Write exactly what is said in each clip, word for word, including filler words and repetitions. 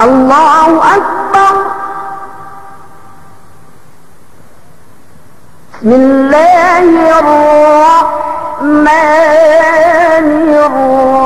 الله أكبر. بسم الله الرحمن الرحيم.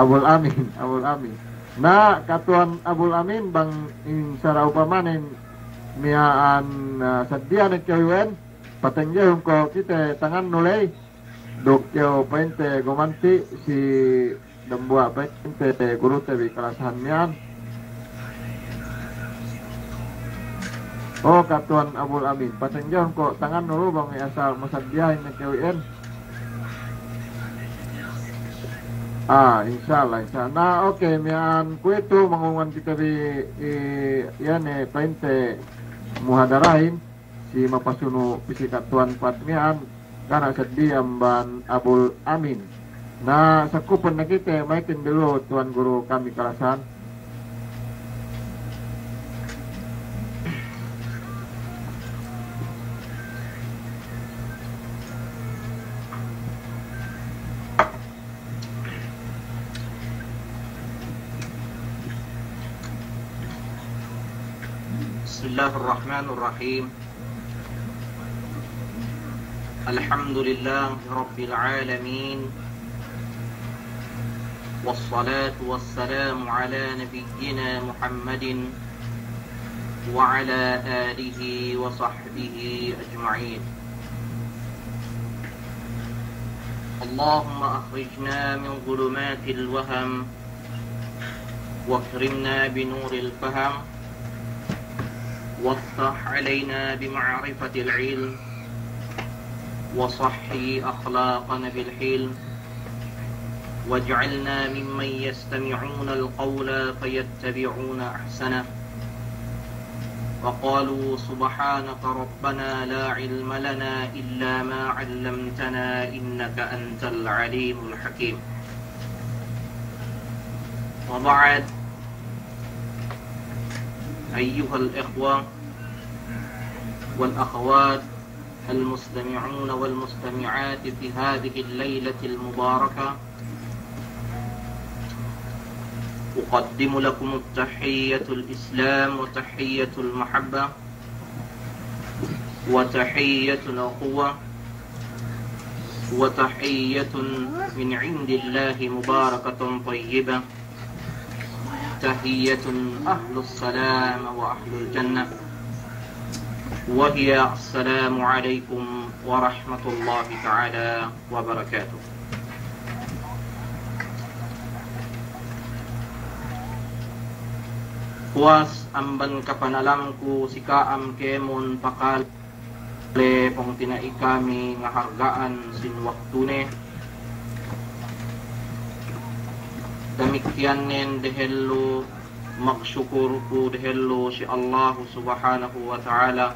Abul Amin, Abul Amin. Na, katuwan Abul Amin, bang in sara upamanen miya'an, ah, saddiya ne kew iwen, patenggehun ko' kite tangannu ley, duk kew pa'inte gumanti' si dambuwa' pa'inte gurute bi kalasahan miya'an. O katuwan Abul Amin, patenggehun ko' tangannu lu bang asal masaddiyahin ne kew iyan. Ah, insya Allah, insya Allah. Na, oke, miya'an kuwe'itu mangurungan kite bi, i, iyan ne pa'inte muhadarahin. Si mapasunu' pī si katuwan pat miya'an, ga' ne saddi amban Abul Amin. Na, sakupun ne kite, ma'akin bi lu tuwan guru kami kalasahan. بسم الله الرحمن الرحيم. الحمد لله رب العالمين. والصلاة والسلام على نبينا محمد وعلى آله وصحبه أجمعين. اللهم أخرجنا من ظلمات الوهم وأكرمنا بنور الفهم وافتح علينا بمعرفة العلم وصح أخلاقنا بالحلم واجعلنا ممن يستمعون القول فيتبعون أحسنه. وقالوا سبحانك ربنا لا علم لنا إلا ما علمتنا إنك أنت العليم الحكيم. وبعد، أيها الإخوة والأخوات المستمعون والمستمعات في هذه الليلة المباركة، أقدم لكم التحية الإسلام وتحية المحبة وتحية الأخوة وتحية من عند الله مباركة طيبة، تحية أهل السلام وأهل الجنة، وهي السلام عليكم ورحمة الله تعالى وبركاته. Puwas amban kapanalamku si ka'am kēmon pakale pungtina'i kami ngaharga'an sin waktune. Damikkiyannen dehellu magsukur ku dehellu si Allahu Subhanahu wa Ta'ala.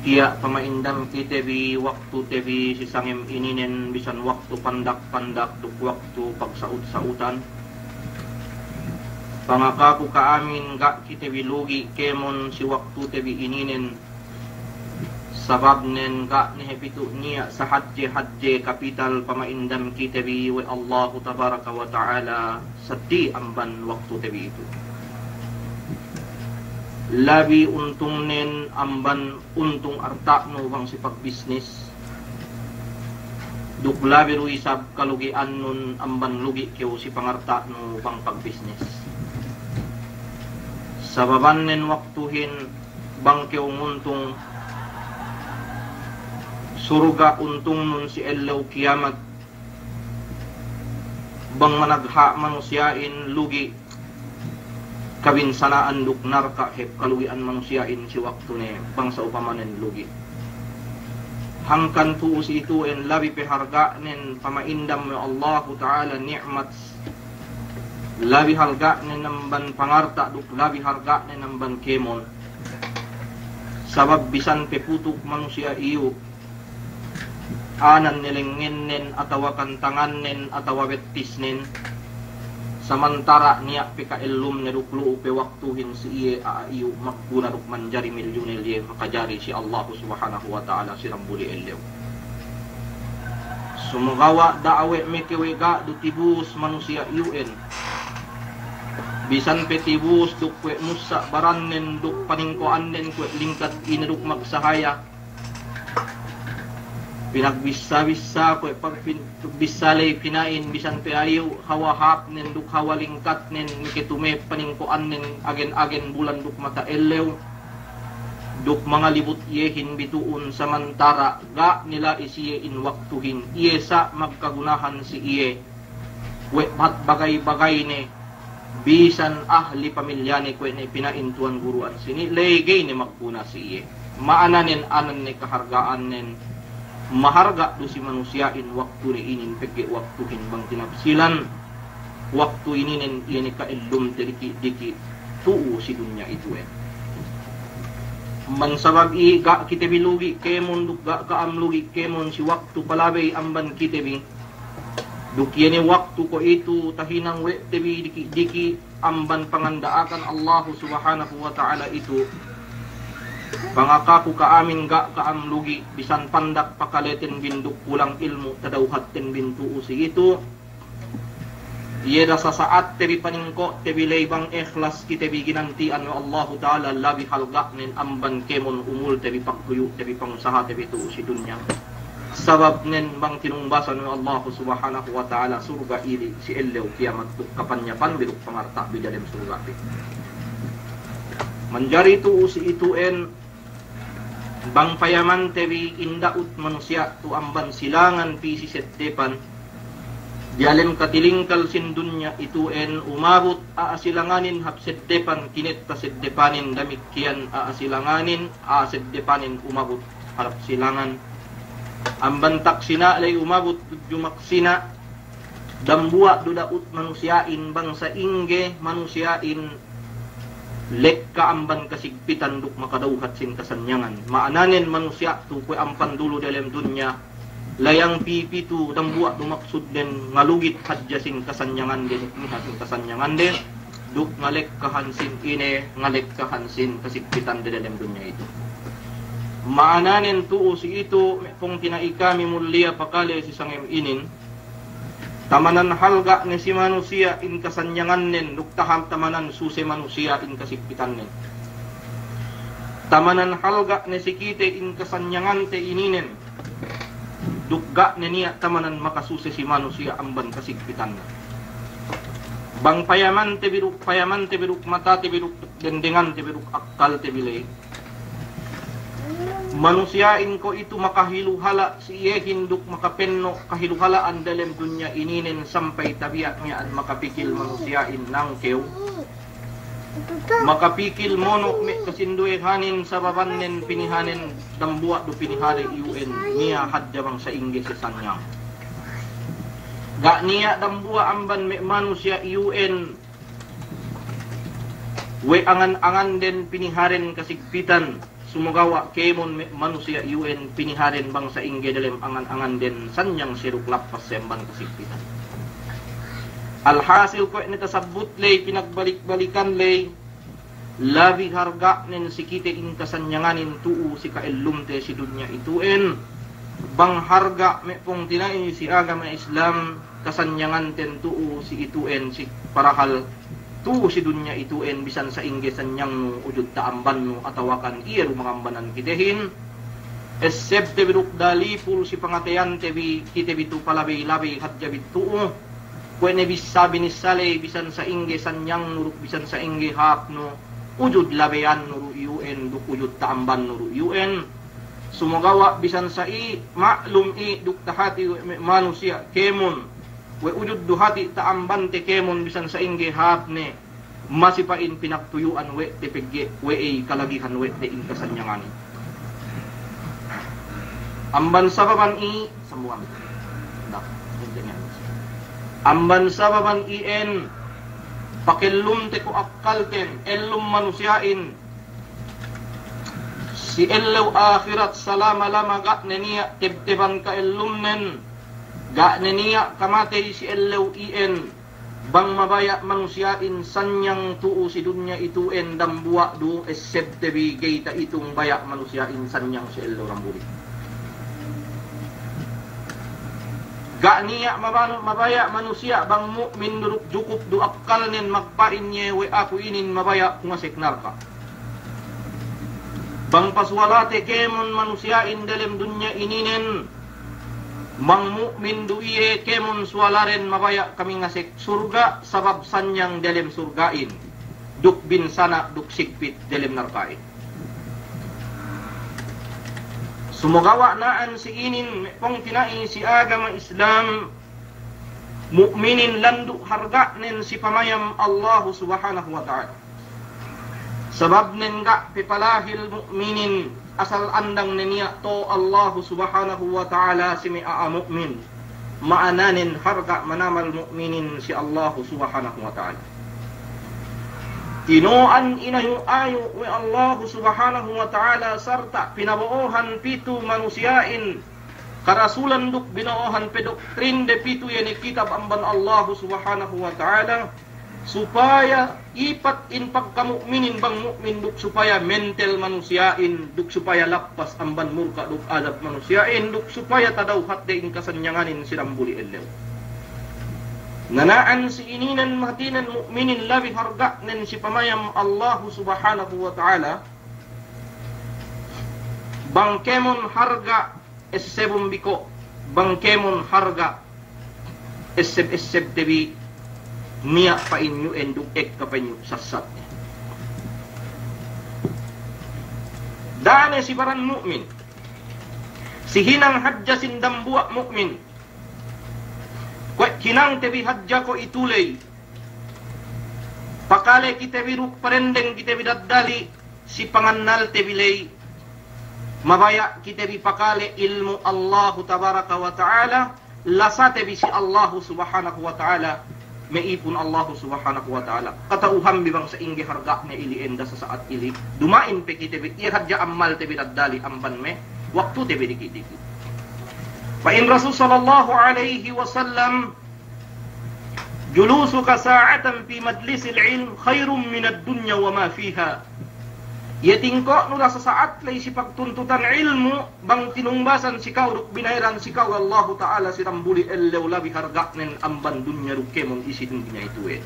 Tiya' pama'indam kite bi waktute bi si sangem ininen bisan waktu pandak-pandak duk waktu pagsa'ut-sa'utan. Pangakaku ka'amin ga' kite bi lugi' kēmon si waktute bi ininen. Sababnen ga' ne hep itu niya' sahadje-hadje kapital pama'indam kite bi we' Allahu Tabaraka wa Ta'ala. Saddi amban waktute bi itu. Labi untungnen amban untung arta'nu bang si pagbisnis. Duk labi du isab kalugi'annun amban lugi' kew si pangarta'nu bang pagbisnis. Sababannen waktuhin bang kew nguntung surga' untungnun si ellew kiyamat. Bang managha' manusiya'in lugi', kabinsana'an duk narka' hep kalugi'an manusiya'in si waktune bang sa'upamanen lugi'. Hangkan tu'u si itu'en labi pe harga'nen pama'indam we' Allahu Ta'ala ni'mat, labi harga'nen amban pangarta' duk labi harga'nen amban kēmon. Sabab bisan pe putuk manusiya' iyu', anan ne lengngennen atawa kan tangannen atawa bettisnen, samantara' niya' pe ka'ellumne duk lu'u pe waktuhin si iye a'a iyu' magguna duk manjari milyunel iye makajari si Allahu Subhanahu wa Ta'ala si dambuli ellew. Sumagawa' da'a we' meke we' ga' du tibus manusiya' iyu'en. Bisan pe tibus duk kuwe' mussa' barannen duk paningko'annen kuwe' lingkat ine duk magsahaya. Pinagbissa-bissa kuwe' pagpin-, bissā ley pina'in bisan pe ayu' hawal hāpnen duk hawal lingkatnen meke tumep paningko'annen agen-agen bulan duk mata ellew. Duk mangalibut iyehin bitu'un samantara' ga' ne la'i si iye in waktuhin, iye sa' magkagunahan si iye. Kuwe' bat bagay-bagayne, bisan ahli pamilyane kuwe' ne pina'in tuwan guru'an sini, ley ga'i ne magguna si iye. Ma'ananen anan ne kaharga'annen, maharga' du si manusiya'in waktune inin pegge' waktuhin bang tinapsilan, waktu ininen iye ne ka'ellumte diki'-diki' tu'u si dunya itu'en. Amban sabab i' ga' kite bi lugi' kēmon duk ga' ka'am lugi' kēmon si waktu palabey amban kite bi. Duk iye ne waktu kuwe'itu tahinang we' te bi diki'-diki' amban panganda'akan Allahu Subhanahu wa Ta'ala itu. Pangakaku ka'amin ga' ka'am lugi' bisan pandak pakaleten bin duk kulang ilmu' tadawhatten bin tu'u si itu. Iye da sasa'atte bi paningko'te bi ley bang ikhlas kite bi ginanti'an we' Allahu Ta'ala labi halga'nen amban kēmon umulte bi pagtuyu'te bi pangusahate bi tu'u si dunya. Sababnen bang tinumbasan we' Allahu Subhanahu wa Ta'ala surga' ili si ellew kiyamat duk kapanyapan bi duk pangarta' bi dalem surga' bi. Manjari tu'u si itu'en bang payamante bi in da'ut manusiya' tu amban silangan pī si seddepan. Diyalem katilingkal sin dunya itu'en umabut a'a silanganin hap seddepan kinetta seddepanin damikkiyan a'a silanganin a'a seddepanin umabut harap silangan. Amban taksina' ley umabut tudju maksina'. Dambuwa' du da'ut manusiya'in bang sa'ingge manusiya'in lekka amban kasigpitan duk makadawhat sin kasanyangan. Ma'ananen manusiya' tu kuwe' ampan dulu diyalem dunya, layang pipitu dambuwa' du maksudden ngalugit hadja sin kasanyangande duk miha sin kasanyangande duk ngalekkahan sin ine, ngalekkahan sin kasigpitande diyalem dunya itu. Ma'ananen tu'u si itu, me' pungtina'i kami mulliya pakale si sangem inin, tamanan halga' ne si manusiya' in kasanyangannen duk taham tamanan suse manusiya' in kasigpitannen. Tamanan halga' ne si kite in kasanyangante ininen duk ga' ne niya' tamanan makasuse si manusiya' amban kasigpitannen. Bang payamante bi duk, payamante bi duk, matate bi duk, dendengante bi duk, akkalte bi ley. Manusiya'in kuwe'itu makahiluhala' si iyehin duk makapenno' kahiluhala'an dalem dunya ininen sampay tabiya' miya'an makapikil manusiya'in nangkew. Makapikil mono' me' kasinduwehanin sababannen pinihanen dambuwa' du pinihade iyu'en niya' hadja bang sa'ingge sesanyang. Ga' niya' dambuwa' amban me' manusiya' iyu'en we' angan-anganden pinihaden kasigpitan, sumagawa' kēmon me' manusiya' iyu'en pinihaden bang sa'ingge dalem angan-anganden sanyang siye duk lappas si amban kasigpitan. Alhasil kuwe' ne tasabbut ley, pinagbalik-balikan ley, labi harga'nen si kite in kasanyanganin tu'u si ka'ellumte si dunya itu'en, bang harga' me' pungtina'i si agama Islam, kasanyanganten tu'u si itu'en si parahal tu'u si dunya itu'en bisan sa'ingge sanyangnu ujud ta'ambannu atawakan iye du mangambanan kitehin. Essebte bi duk dalipul si pangateyante bi kite bi tu palabey-labey hadja bi tu'u. Kuwe' ne bissā binissā ley bisan sa'ingge sanyangnu duk bisan sa'ingge hāpnu ujud labeyannu du iyu'en duk ujud ta'ambannu du iyu'en. Sumagawa' bisan sa'i ma'lum i' duk tahati we' me' manusiya' kēmon, we' ujud du hati' ta'ambante kēmon bisan sa'ingge hāpne, masi pa'in pinagtuyu'an we' te pegge' we' ey kalagihan we' te in kasanyanganin. Amban sababan i', sambungan. Dah, intinya. Amban sababan i'en, pakellumte ko' akkalten, ellum manusiya'in, si ellew ahirat salama-lama ga' ne niya' tebteban ka'ellumnen, ga' ne niya' kamatey si ellew iyan, bang mabaya' manusiya'in sanyang tu'u si dunya itu'en dambuwa' du essebte bi ga'i ta'itung baya' manusiya'in sanyang si ellew dambuli. Ga' niya' mabanu-, mabaya' manusiya' bang mu'min du duk jukup du akkalnen magpa'in iye we' aku inin mabaya' ku ngasek narka'. Bang pasuwalate kēmon manusiya'in delem dunya ininen, bang mu'min du iye kēmon suwalaren mabaya' kami ngasek surga', sabab sanyang delem surga'in, duk binsana' duk sigpit delem narka'in. Sumogawa' na'an si inin, me' pungtina'i si agama Islam, mu'minin landu' harga'nen si pamayam Allahu Subhanahu wa Ta'ala. Sababnen ga' pe palahil mu'minin asal andang ne niya' to Allahu Subhanahu wa Ta'ala si me' a'a mu'min. Ma'ananen harga' manamal mu'minin si Allahu Subhanahu wa Ta'ala. Tino'an inayu-ayu we' Allahu Subhanahu wa Ta'ala sarta' pinabo'ohan pitu manusiya'in karasulan duk bino'ohan pe doktrinde pitu iye ne kitab amban Allahu Subhanahu wa Ta'ala, supaya ipat in pagkamu'minin bang mu'min duk supaya mentel manusiya'in, duk supaya lappas amban murka' duk adab manusiya'in, duk supaya tadawhat de in kasanyanganin si dambuli ellew. Nana'an si ininen mahatinen mu'minin labi harga'nen si pamayam Allahu Subhanahu wa Ta'ala, bang kēmon harga' essebun bi ko', bang kēmon harga' esseb-essebte bi niya' pa'in iyu' endu' ekka pa'in iyu' sassatne. Da'a ne si baran mu'min, si hinang hadja sin dambuwa' mu'min, kuwe' hinangte bi hadja ko' itu ley, pakale kite bi duk parendeng kite bi daddali, si pangannalte bi ley, mabaya' kite bi pakale ilmu' Allahu Tabaraka wa Ta'ala, lasate bi si Allahu Subhanahu wa Ta'ala, me' ipun Allahu Subhanahu wa Ta'ala. Kata'uhan bi bang sa'ingge harga'ne ili enda sasa'at ili, duma'in pe kite bi, iye hadja ammalte bi daddali amban me' waktute bi diki'-diki'. Pa'in Rasul sallallahu alaihi wasallam, جلوسك ساعة في مجلس العلم خير من الدنيا وما فيها. Iye tingko'nu da sasa'at ley si pagtuntutan ilmu', bang tinumbasan si ka'u duk binayaran si ka'u Allahu Ta'ala si dambuli ellew labi harga'nen amban dunya duk kēmon isi dunya itu'en.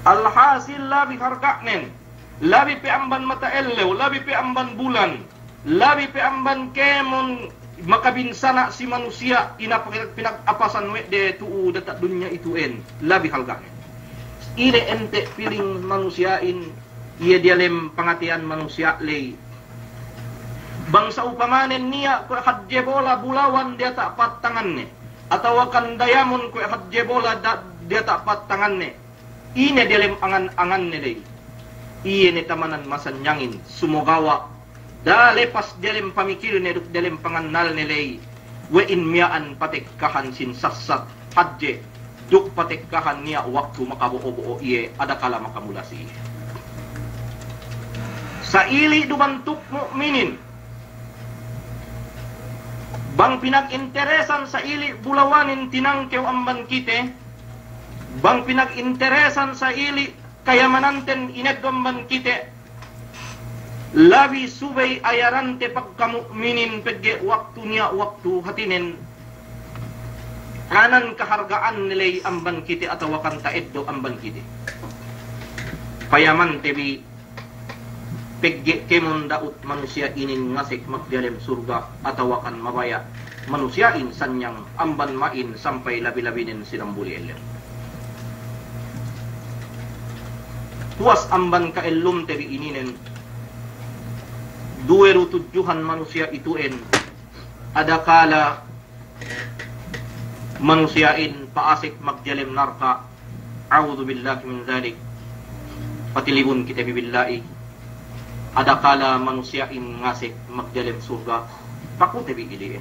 Alhasil labi harga'nen, labi pe amban mata ellew, labi pe amban bulan, labi pe amban kēmon makabinsana' si manusiya' ina pinag-, pinag-apasan we' de tu'u diyata' dunya itu'en, labi halga'nen. Ine ente' piling manusiya'in, iye diyalem pangateyan manusiya' ley. Bang sa'upamanen niya' kuwe' hadje bola bulawan diyata' pattanganne, atawakan dayamon kuwe' hadje bola da-, diyata' pattanganne. Ine diyalem angan-anganne ley, iye ne tamanan masanyangin, sumogawa' da'a lepas diyalem pamikilne duk diyalem pangannalne ley, we' in miya'an patekkahan sin sassat hadje, duk patekkahan niya' waktu makabo'o-bo'o iye, adakala makamula si iye. Sa'ili' du bantuk mu'minin, bang pinag-interesan sa'ili' bulawanin tinangkew amban kite, bang pinag-interesan sa'ili' kayamananten ineddo' amban kite, labi subey ayarante pagkamu'minin pegge' waktu niya' waktu hatinen, anan kaharga'anne ley amban kite atawakan ta'eddo' amban kite. Payamante bi, pegge' kēmon da'ut manusiya' inin ngasek magdiyalem surga' atawakan mabaya' manusiya'in sanyang amban ma'in sampay labi-labinen si dambuli ellew. Puwas amban ka'ellumte bi ininen, duwe du tudjuhan manusiya' itu'en, adakala manusiya'in pa'asek magdiyalem narka', a'udzubillahi min dzalik. Patilibun kite bi billahi. Adakala manusiya'in ngasek magdiyalem surga', pakute bi ili'in.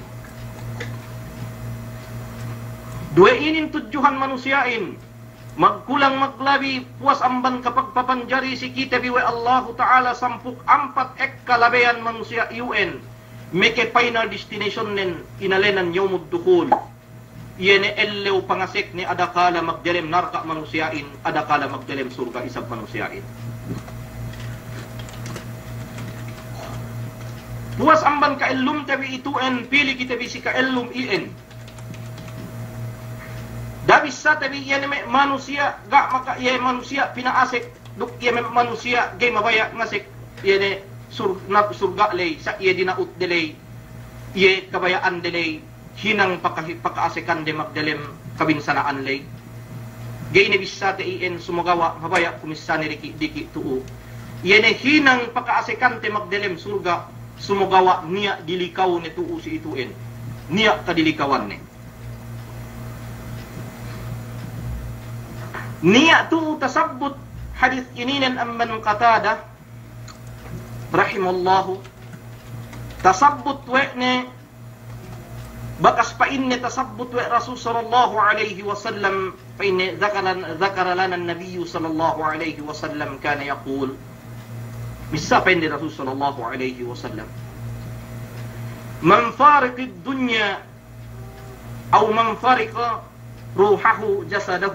Duwe inin tudjuhan manusiya'in, Magkulang maglabi, puwas amban kapagpapanjari si kite bi we' Allahu Ta'ala sampū' ampat ekka labeyan manusiya' iyu'en, meke final destinationnen inalenan yawmud dukhul. Iye ne ellew pangasekne adakala magdelem narka' manusiya'in, adakala magdelem surga' isab manusiya'in. Puwas amban ka'ellumte bi itu'en, pili kite bi si ka'ellum iyan. Da'a bissāte bi iye ne me' manusiya', ga' maka iye manusiya' pina'asek, duk iye me' manusiya' ga'i mabaya' ngasek, iye ne sur-, na-, surga' ley, sa' iye dina'ut de ley, iye kabaya'an de ley, hinang paka-, paka'asekan de magdelem kabinsana'an ley. Ga'i ne bissāte iyan sumagawa' mabaya' kumisane diki'-diki' tu'u. Iye ne hinang paka'asekante magdelem surga', sumagawa' niya' dilikaw ne tu'u si itu'en. Niya' kadilikawanne. Niya' tu'u tasabbut hadis ininen amban Qatadah rahimahullahu. Tasabbut we' ne bakas pa'inne tasabbut we' Rasul sallallahu alaihi wasallam, pa'inne, ذكر، ذكر لنا النبي صلى الله عليه وسلم كان يقول. Bissā pa'inne Rasul sallallahu alaihi wasallam, من فارق الدنيا أو من فرق روحه جسده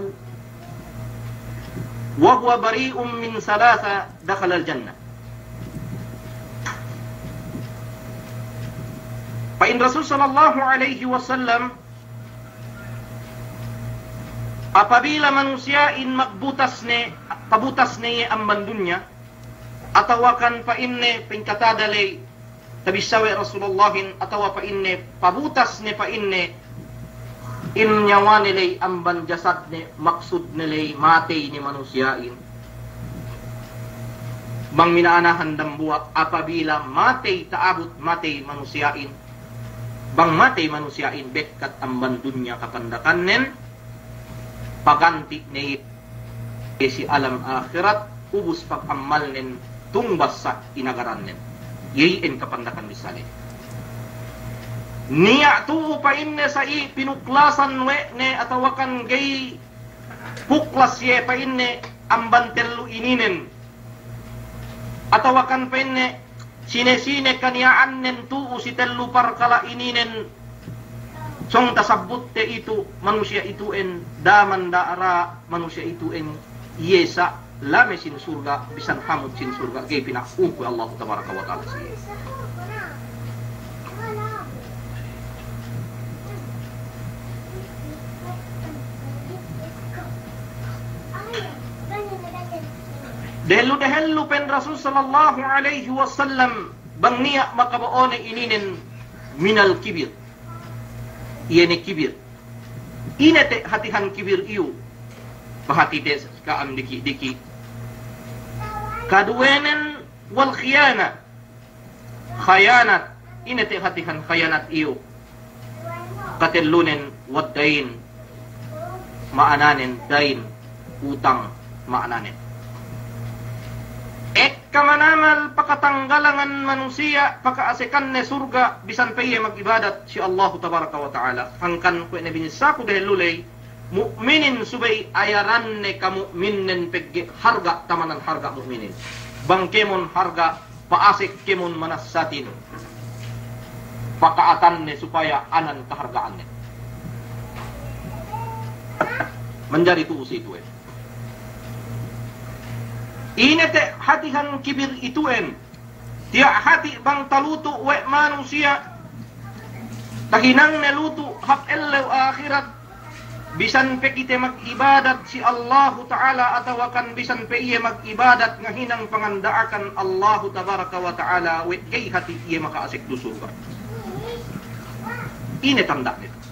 وهو بريء من ثلاثة دخل الجنة. Pa'in Rasul sallallahu alaihi wasallam, apabila manusiya'in magbutas ne, pabutas ne iye amban dunya, atawakan pa'inne pa'in Qatadah ley, tabissā we' Rasulullahin, atawa pa'inne pabutas ne pa'inne in nyawane ley amban jasadne, maksudne ley matey ne manusiya'in. Bang mina'anahan dambuwa' apabila matey ta'abut matey manusiya'in, bang matey manusiya'in bekkat amban dunya kapandakannen, paganti' ne iye si alam ahirat, ubus pag'ammalnen tungbas sa' inagarannen. Iye iyan kapandakan bissāne. Niya' tu'u pa'inne sa'i pinuklasan we' ne atawakan ga'i puklas iye pa'inne amban tellu ininen. Atawakan pa'inne sine-sine kaniya'annen tu'u si tellu parkala' ininen, sōng tasabbutte itu, manusiya' itu'en, daman da'a manusiya' itu'en, iye sa' lame sin surga', bisan hamut sin surga', ga'i pina'uku Allahu tabaraka wa ta'ala siye. Dehellu-dehellu pa'in Rasul sallallahu alaihi wasallam, bang niya' makabo'o ne ininen minal kibir. Iye ne kibir. Ine te' hatihan kibir iyu? Pahatite ka'am diki'-diki'. Kaduwenen wal khiyana. Khayanat. Ine te' hatihan khayanat iyu? Katellunen wad dayn. Ma'ananen dayn, utang ma'ananen. Ekka manamal pakatanggalangan manusiya' paka'asekanne surga' bisan pe iye mag'ibadat si Allahu tabaraka wa ta'ala. Hangkan kuwe' ne binissāku dehellu ley, mu'minin subey ayaranne kamu'minnen pegge' harga' tamanan harga' mu'minin. Bang kēmon harga' pa'asek kēmon manassatin, paka'atanne supaya anan kaharga'anne. Manjari tu'u si itu'en. Ine te' hatihan kibir itu'en? Tiya' hati' bang talutu' we' manusiya', tahinangne lutu' hap ellew ahirat, bisan pe kite mag'ibadat si Allahu ta'ala atawakan bisan pe iye mag'ibadat ngahinang panganda'akan Allahu tabaraka wa ta'ala, we' ga'i hati' iye maka'asek du surga'. Ine tanda'ne?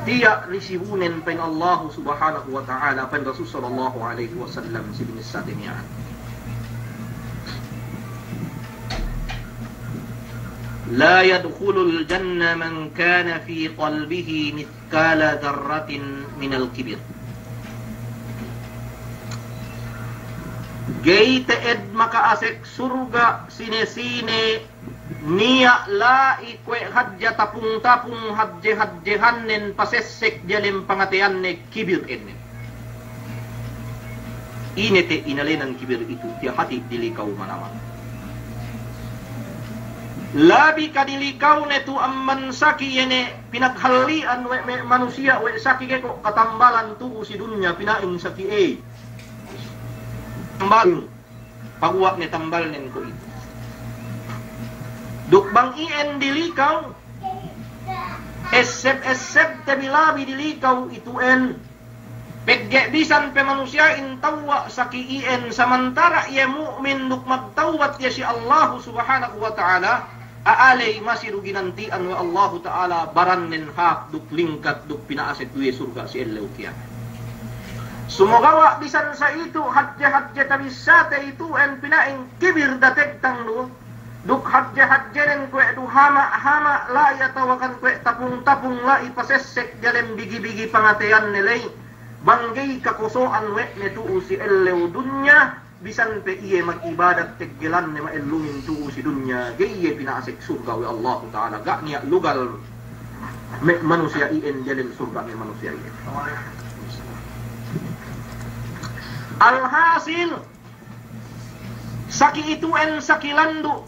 Tiya' risibunen pa'in Allahu subhanahu wa ta'ala, pa'in Rasul sallallahu alaihi wasallam si binissāte miya'an. لا يدخل الجنة من كان في قلبه مثقال ذرة من الكبر. Ga'i te'ed maka'asek surga' sine-sine niya' la'i kuwe' hadja tapung-tapung hadje-hadjehannen pasessek diyalem pangateyanne kibir ēnnen. Ine te inalenan kibir itu, tiya' hati' dilikaw manamal. Labi kadilikaw ne tu amban saki iye ne pinaghalli'an we' me' manusiya' we' saki ga'i ko' katambalan tu'u si dunya pina'in saki ey. Tambalun. Paguwa' ne tambalnen ko' itu. Duk bang iyan dilikaw, esseb-esseb te bi labi dilikaw itu'en. Pegge' bisan pe manusiya'in tewwa' saki iyan, samantara' iye mu'min duk magtawbat iye si Allahu Subhanahu wa Ta'ala, a'a ley masi du ginanti'an we' Allahu Ta'ala barannen hāp duk lingkat duk pina'asek du iye surga' si ellew kiyamat. Sumogawa' bisan sa itu hadje-hadje tabissāte itu'en pina'in kibir dategtang du, duk hadje-hadjenen kuwe' du hama'-hama' la'i atawakan kuwe' tapung-tapung la'i pasessek diyalem bigi-bigi pangateyanne ley, bang ga'i kakoso'an we' ne tu'u si ellew dunya, bisan pe iye mag'ibadat teggelanne ma'ellumin tu'u si dunya, ga'i iye pina'asek surga' we' Allahu Ta'ala, ga' niya' lugal me' manusiya' iyan diyalem surga' me' manusiya' iyan. Alhasil, saki itu'en saki landu'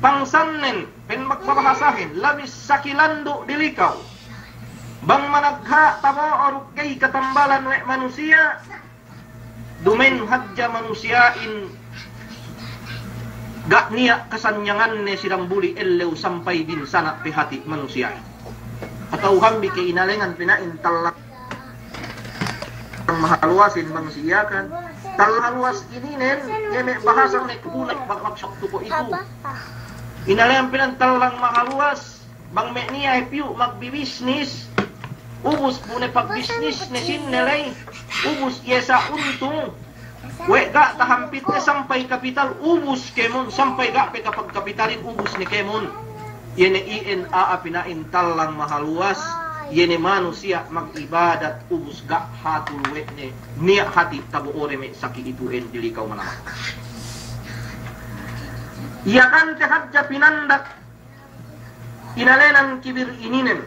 pangsannen, pen magbabahasahin, labis saki landu' dilikaw. Bang managha' tabo'o duk ga'i katambalan we' manusiya', duma'in hadja manusiya'in ga' niya' kasanyanganne si dambuli ellew sampay binsana' pe hati' manusiya'in. Atawa hambi ke inalengan pina'in tallang mahaluwasin bang si Yakan. Tallang mahaluwas ininen, iye me' bahasanen kulang bang maksud tu ko' itu. Inalengan pina'in tallang mahaluwas, bang me' niya' hep iyu' magbibisnis, ubus bu ne pagbisnisne sinne ley, ubus iye sa untung, we' ga' tahampitne sampay kapital, ubus kēmon, sampay ga' pe kapagkapitalin, ubus ne kēmon. Iye ne iyan a'a pina'in tallang mahaluwas, iye ne manusiya' mag'ibadat, ubus ga' hatul we' ne niya' hati' tabo'ode me' saki itu'en dilikaw manamal. Iyakante hadja pinandak inalenan kibir ininen.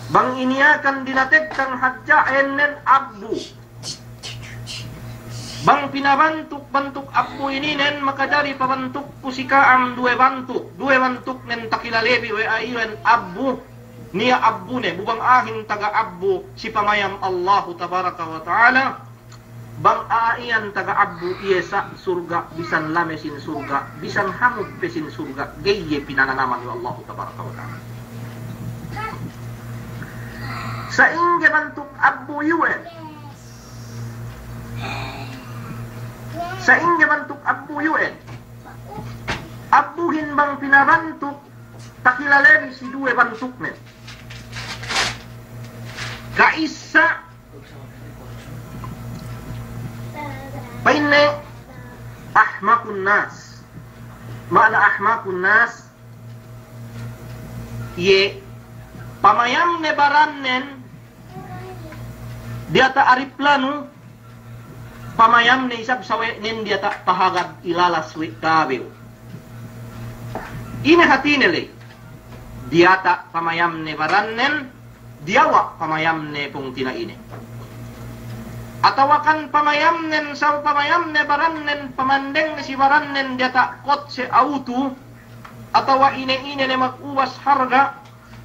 Bang iniyakan dinategtang hadja ennen abbu. Bang pinabantuk-bantuk abbu ininen, makajari pabantukku si ka'am duwe bantuk. Duwe bantuknen takilalebi we' a'a iyan abbu. Niya' abbune, bu bang a'ahin taga abbu si pamayam Allahu Tabaraka wa Ta'ala. Bang a'a iyan taga abbu, iye sa' surga', bisan lame sin surga', bisan hamut pe sin surga', ga'i iye pinananaman we' Allahu Tabaraka wa Ta'ala. Sa'ingge bantuk abbu iyu'en? Sa'ingge bantuk abbu iyu'en? Abbuhin bang pinabantuk, takilalebi si duwe bantuknen. Ka'issa, pa'inne ahmaqun nas. Ma'ana ahmaqun nas, iye pamayamne barannen diyata' ariplanu, pamayamne isab sawe'nen diyata' pahagad ilalas we' kabew. Ine hatine ley? Diyata' pamayamne barannen, diyawa' pamayamne pungtina'ine. Atawakan pamayamnen, saw pamayamne barannen, pamandengne si barannen diyata' kotse awtu, atawa ine-ine ne magubas harga',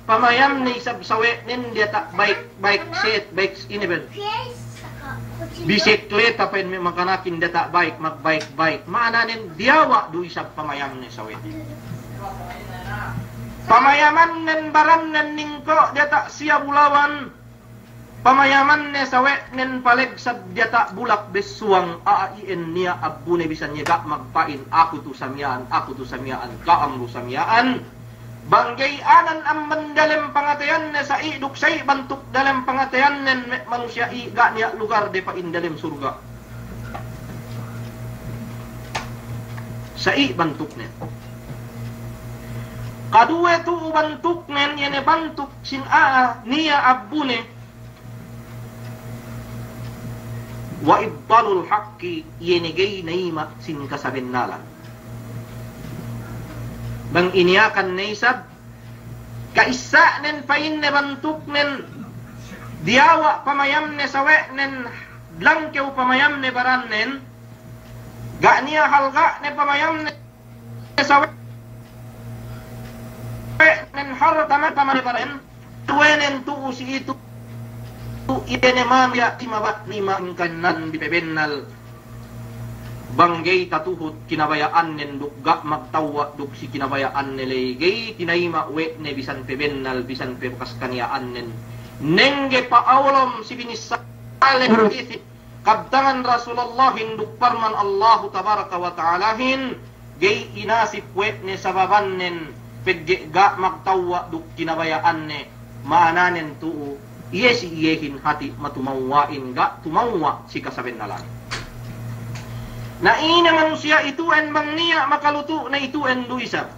pamayamne isab sawe'nen diyata' bayik, bayik set, bayik ine ben. Bisikleta pa'in me' makanakin diyata' bayik, magbayik-bayik. Ma'ananen diyawa' du isab pamayamne sawe'nen. Pamayamannen barannen ningko' diyata' siya bulawan. Pamayamanne sawe'nen palegsad diyata' bulak bessuwang, a'a iyan niya' abbune bisan iye ga' magpa'in, aku tu sa miya'an, aku tu sa miya'an, ka'am du sa miya'an. Bang ga'i anan amban dalem pangateyanne sa'i duk sa'i bantuk dalem pangateyannen me' manusiya' i, ga' niya' lugarde pa'in dalem surga'. Sa'i bantuknen. Kaduwe tu'u bantuknen, iye ne bantuk sin a'a niya' abbune. Wa ibtalul haqqi, iye ne ga'i nayima' sin kasabennalan. Bang iniyakan ne isab, ka'issa'nen pa'inne bantuknen, diyawa' pamayamne sawe'nen langkew pamayamne barannen, ga' niya' halga'ne pamayamne sawe'nen harta me' pamayamne barannen, tuwenen tu'u si itu, tu iye ne manusiya' si mabaya' ni ma'ingkannan bi pebennal. Bang ga'i tatuhut kinabaya'annen duk ga' magtawwa' duk si kinabaya'anne ley, ga'i tinayima' we' ne bisan pe bennal, bisan pe bakas kaniya'annen. Nengge pa'awlom si binissā le hadis kabtangan Rasulullahin duk parman Allahu tabaraka wa ta'alahin, ga'i inasip we' ne sababannen pegge' ga' magtawwa' duk kinabaya'anne. Ma'ananen tu'u, iye si iyehin hati' matumawwa'in ga' tumawwa' si kasabennalanin. Na ine manusiya' itu'en bang niya' makalutu' ne itu'en du isab.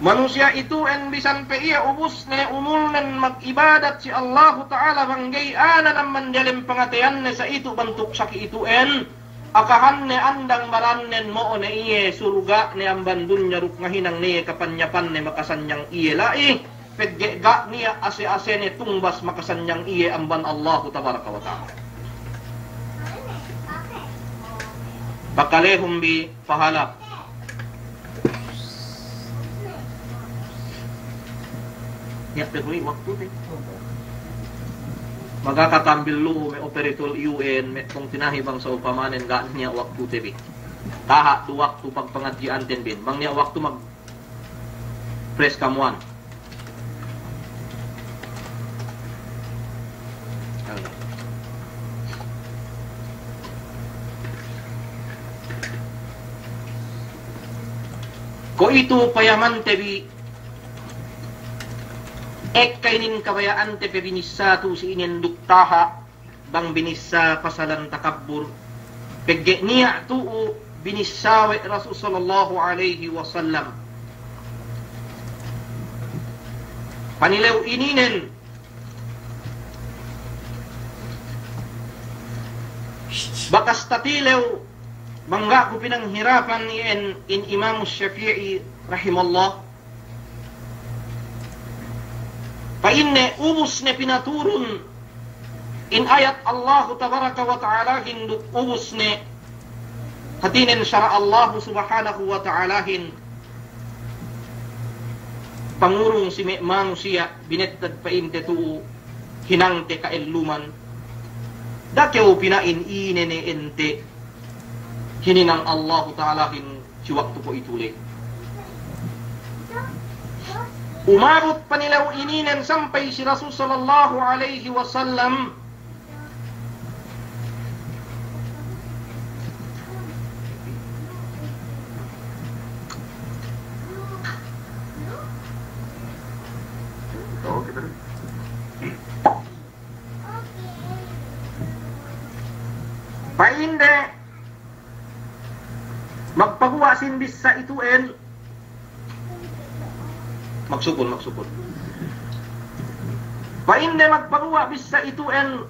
Manusiya' itu'en bisan pe iye ubusne umulnen mag'ibadat si Allahu Ta'ala bang ga'i anan amban diyalem pangateyanne sa itu bantuk saki' itu'en, akahanne andang barannen mo'o ne iye surga'ne amban dunya duk ngahinang ne iye kapanyapanne makasanyang iye la'i, pegge' ga' niya' ase-asene tungbas makasanyang iye amban Allahu tabaraka wa ta'ala. Pakalehun bi pahala. Niya' pe kuwi waktu te. Magakatambil lu'u me' operator U N, me' pungtinahi bang sa upamanen ga' niya' waktu te bi. Taha' du waktu pagpangadji'anten bin. Bang niya' waktu mag- Press kamuwan. Kuwe'itu payamante bi, ekka inin kabaya'ante pe binissā tu'u si inin duk taha', bang binissā pasalan takabbur, pegge' niya' tu'u binissā we' Rasul sallallahu alaihi wasallam. Panilew ininen, bakas tatilew, bang ga' ku pinanghirapan iyan in Imam Shafi'i rahimahullah. Pa'inne ubus ne pinaturun in ayat Allahu tabaraka wa ta'alahin duk ubus ne hātinen sara' Allahu subhanahu wa ta'alahin pangurung si me' manusiya' binettad pa'inte tu'u hinangte ka'elluman. Da'a kew pina'in ine ne ente hininang Allahu ta'alahin si waktu kuwe'itu le. Umabut panilew ininen sampay si Rasul sallallahu alaihi wasallam. Pa'inde magpaguwa' sin bissā itu'en. Magsukul, magsukul. Pa'inde magpaguwa' bissā itu'en,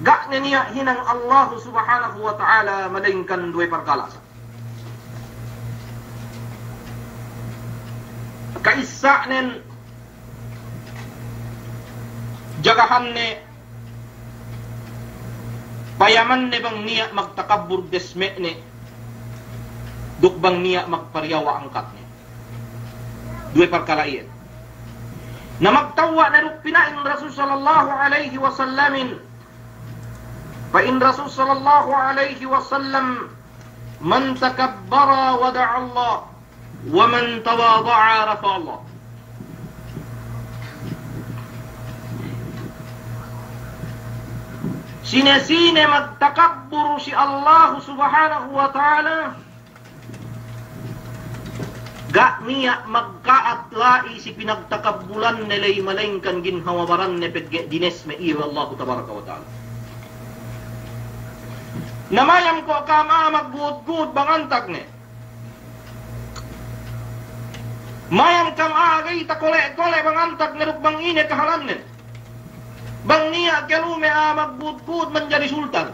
ga' ne niya' hinang Allahu subhanahu wa ta'ala, malaingkan duwe parkala' sa. Ka'issa'nen, jagahanne, payamanne bang niya' magtakabbur desme'ne, duk bang niya' magpariyawa' angkatne. Duwe parkala' iyan. Na magtawwa' ne duk pina'in Rasul sallallahu alaihi wasallamin. Pa'in Rasul sallallahu alaihi wasallam, "Man takabbara wada'allah." "Wa man tawada'a rafa'allah." Sine-sine magtakabbur si Allahu subhanahu wa ta'ala, ga' niya' magka'at la'i si pinagtakabbulanne ley, malaingkan ginhawa baranne pegge' dinesme' iye we' Allahu tabaraka wa ta'ala. Na mayam ko' ka'am a'a maggu'ud-gu'ud bang antag ne. Mayam ka'am a'a ga'i takole'-kole' bang antag ne duk bang ine kahalannen. Bang niya' kelume a'a maggu'ud-gu'ud manjari sultan.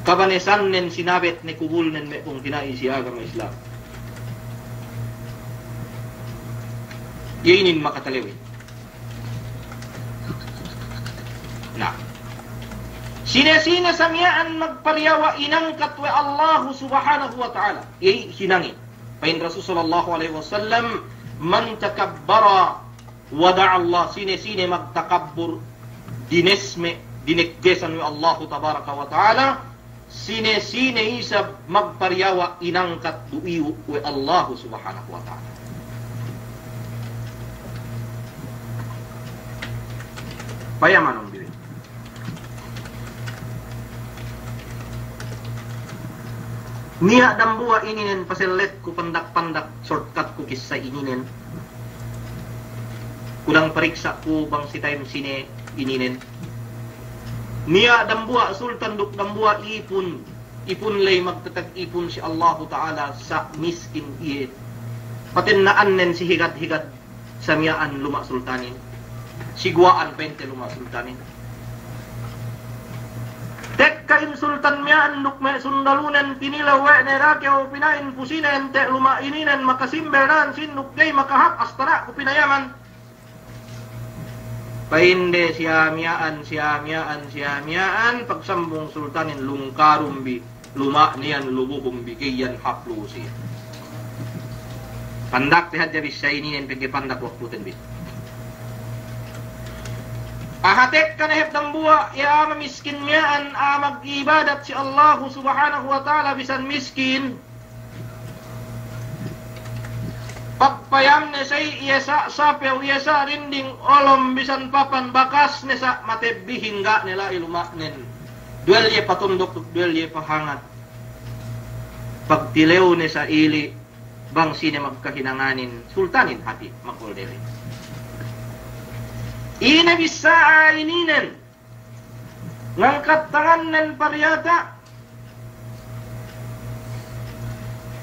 Kabanesannen sinabet ne kubulnen me' pungtina'i si agama Islam. Iye inin makatalewin. Na, sine-sine sa miya'an magpariyawa' inangkat we' Allahu Subhanahu wa Ta'ala, iye hinangin. Pa'in Rasul sallallahu alaihi wasallam, "Man takabbara wada'allah," sine-sine magtakabbur, dinesme', dineggesan we' Allahu Tabaraka wa Ta'ala, sine-sine isab magpariyawa' inangkat du iyu' we' Allahu Subhanahu wa Ta'ala. Payamanun bi we'. Niya' dambuwa' ininen paselletku pandak-pandak, shortcutku kissa ininen. Kulang pariksa' ku bang si time sine ininen. Niya' dambuwa' sultan duk dambuwa' ipun, ipun ley magtatag ipun si Allahu Ta'ala sa' miskin iye. Patenna'annen si higad-higad sa miya'an luma' sultanin. Si guwa'an pa'inte luma' sultanin. Tekka in sultan miya'an duk me' sundalunen pinilew we' ne, "Da'a kew pina'in pu sine ente' luma' ininen, makasimbel nan sin duk ga'i makahāp astara'ku pinayaman." Pa'inde siya miya'an, siya miya'an, siya miya'an, pagsambung sultanin lungkarun bi luma'ne iyan, lubuhun bi, ga'i iyan hāp lu'u siye. Pandak te hadja bissā ininen pegge' pandak waktuten bi. A'a tekka ne hep dambuwa', iye a'a mamiskin miya'an, a'a mag'ibadat si Allahu Subhanahu wa Ta'ala bisan miskin. Pagpayamne sa iye sa' sapew, iye sa' dinding, olom bisan papan, bakasne sa' matebbihin, ga' ne la'i luma'nen. Duwel iye patondok duk duwel iye pahangat. Pagtilewne sa ili', bang sine magkahinanganin, sultanin hati' magkoldele. Ine bissā a'a ininen. Ngangkat tangannen pariyata'.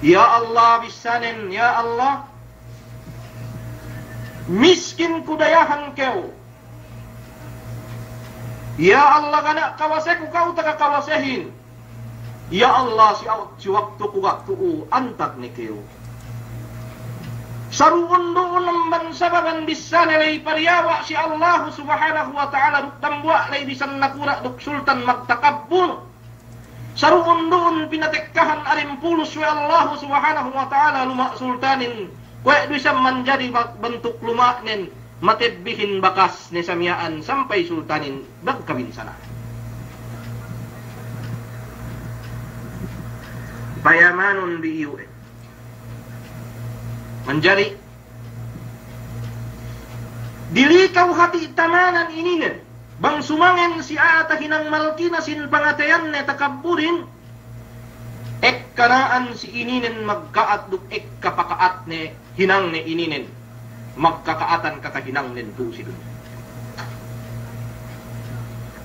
Ya Allah, bissānen, ya Allah, miskin ku, dayahan kew. Ya Allah, ga' niya' kawaseku, kew taga kawasehin. Ya Allah, si, si waktuku ga' tu'u, antag ne kew. Saru'un-du'un amban sababan bissāne ley pariyawa' si Allahu Subhanahu wa Ta'ala duk dambuwa' ley bisan nakura' duk sultan magtakabbur. Saru'un-du'un pinatekkahan arimpulus we' Allahu Subhanahu wa Ta'ala luma' sultanin. Kuwe' du isab manjari ba-, bantuk luma'nen, matebbihin bakasne sa miya'an sampay sultanin magkabinsana'. Payamanun bi iyu'e. Manjari, dili' kew hati' tamanan ininen, bang sumangen si a'a tahinang malkina sin pangateyanne takabburin, ekka na'an si ininen magka'at duk ekka paka'atne hinangne ininen, magkaka'atan kakahinangnen tu'u si dunya.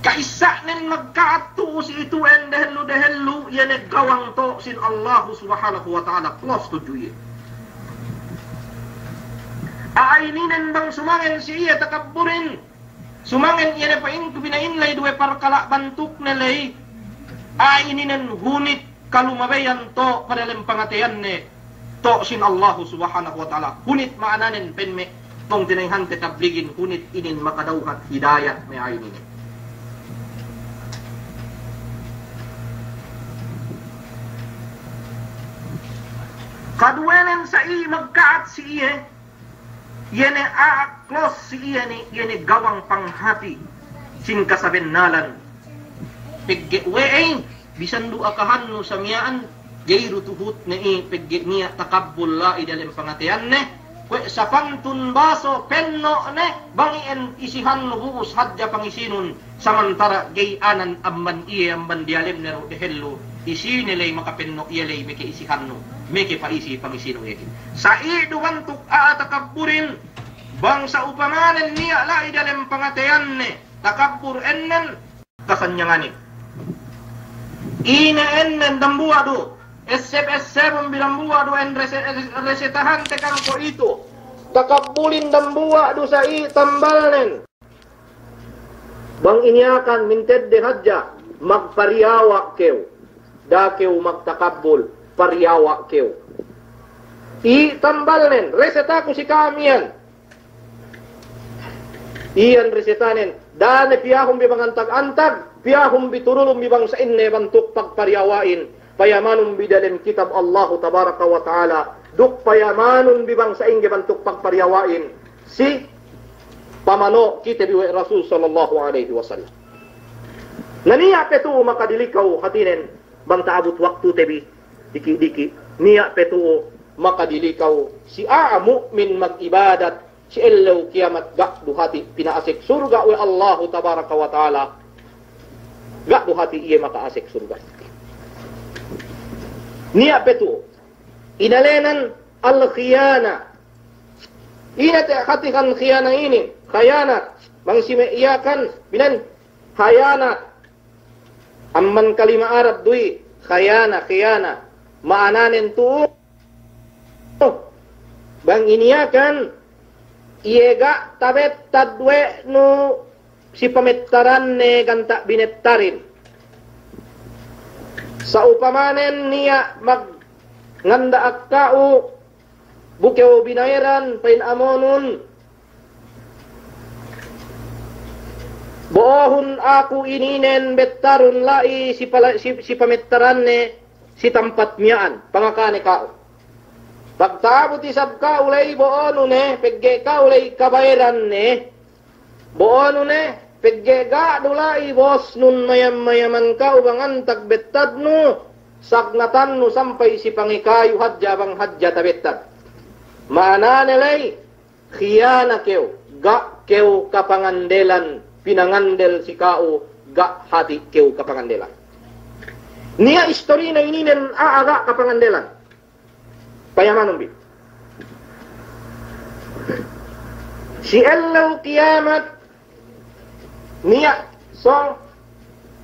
Ka'issa'nen magka'at tu'u si itu'en dehellu-dehellu, iye ne gawang to' sin Allahu Subhanahu wa Ta'ala, close tudju iye. A'a ininen bang sumangen si iye takabburin, sumangen iye ne pa'inku pina'in ley duwe parkala' bantukne ley, a'a ininen hunit kalumabeyan to' pa dalem pangateyanne to' sin Allahu Subhanahu wa Ta'ala. Hunit ma'ananen pa'in me' pungtina'ihante tabligin, hunit inin makadawhat hidayat me' a'a ininen. Kaduwenen sa i magka'at si iye, iye ne a'a close si iye ne, iye ne gawang panghati sin kasabennalan. Pegge' we'ey, bisan du akahannu sa miya'an, ga'i du tuhutne i, pegge' niya' takabbul la'i dalem pangateyanne, kuwe' sapantun baso penno'ne, bang iyan isihannu bu'us hadja pangisinun, samantara' ga'i anan amban iye amban diyalemne du dehellu, isine ley makapenno' iye ley meke isihannu, meke pa'isi pangisinu iye. Sa i du bantuk a'a takabburin, bang sa'upamanen niya' la'i dalem pangateyanne takabbur ennen, kasanyanganin. Ine ennen dambuwa' du, esseb-essebun bi dambuwa' du en rese-, resetahante kan ko' itu. Takabbulin dambuwa' du sa i tambalnen. Bang iniyakan mintedde hadja, magpariyawa' kew. Da'a kew magtakabbul, pariyawa' kew. I tambalnen, resetaku si kamiyan. Iyan resetanen, da'a ne piyahun bi bang antag-antag, piyahun bi turulun bi bang sa'inne bantuk pagpariyawa'in, payamanun bi dalem kitab Allahu tabaraka wa ta'ala, duk payamanun bi bang sa'ingge bantuk pagpariyawa'in, si pamano' kite bi we' Rasul sallallahu alaihi wasallam. Na niya' pe tu'u makadilikaw hātinen, bang ta'abut waktute bi, diki'-diki', niya' pe tu'u makadilikaw si a'a mu'min mag'ibadat, si ellew kiyamat ga' du hati' pina'asek surga' we' Allahu tabaraka wa ta'ala, ga' du hati' iye maka'asek surga'. Niya' pe tu'u, inalenan al-khiyana. Ine te hati kan khiyana inin, khayanat, bang si me' Yakan, binan, khayanat. Amban kalima Arab duwi, khayana, khiyana. Ma'ananen tu'u, bang iniyakan, iye ga' tabettad we' nu si pamettaranne ganta' binettarin. Sa'upamanen niya' magnganda'ak ka'u, bu kew binayeran, pa'in amonun, bo'ohun aku ininen bettarun la'i si pala-, si, si pamettaranne si tampat miya'an, pangakane ka'u. Pagta'abut isab ka'u la'i bo'onu ne, pegge' ka'u la'i kabayeran ne, bo'onu ne, pegge' ga' du la'i bosnun mayam-mayaman ka'u bang antag bettadnu, sagnatannu sampay si pangikayu hadja bang hadja tabettad. Ma'anane la'i, khiyana kew, ga' kew kapangandelan, pinangandel si ka'u, ga' hati' kew kapangandelan. Niya' istorina ininen a'a ga' kapangandelan. Payamanun bi. Si ellew kiyamat, niya' sōng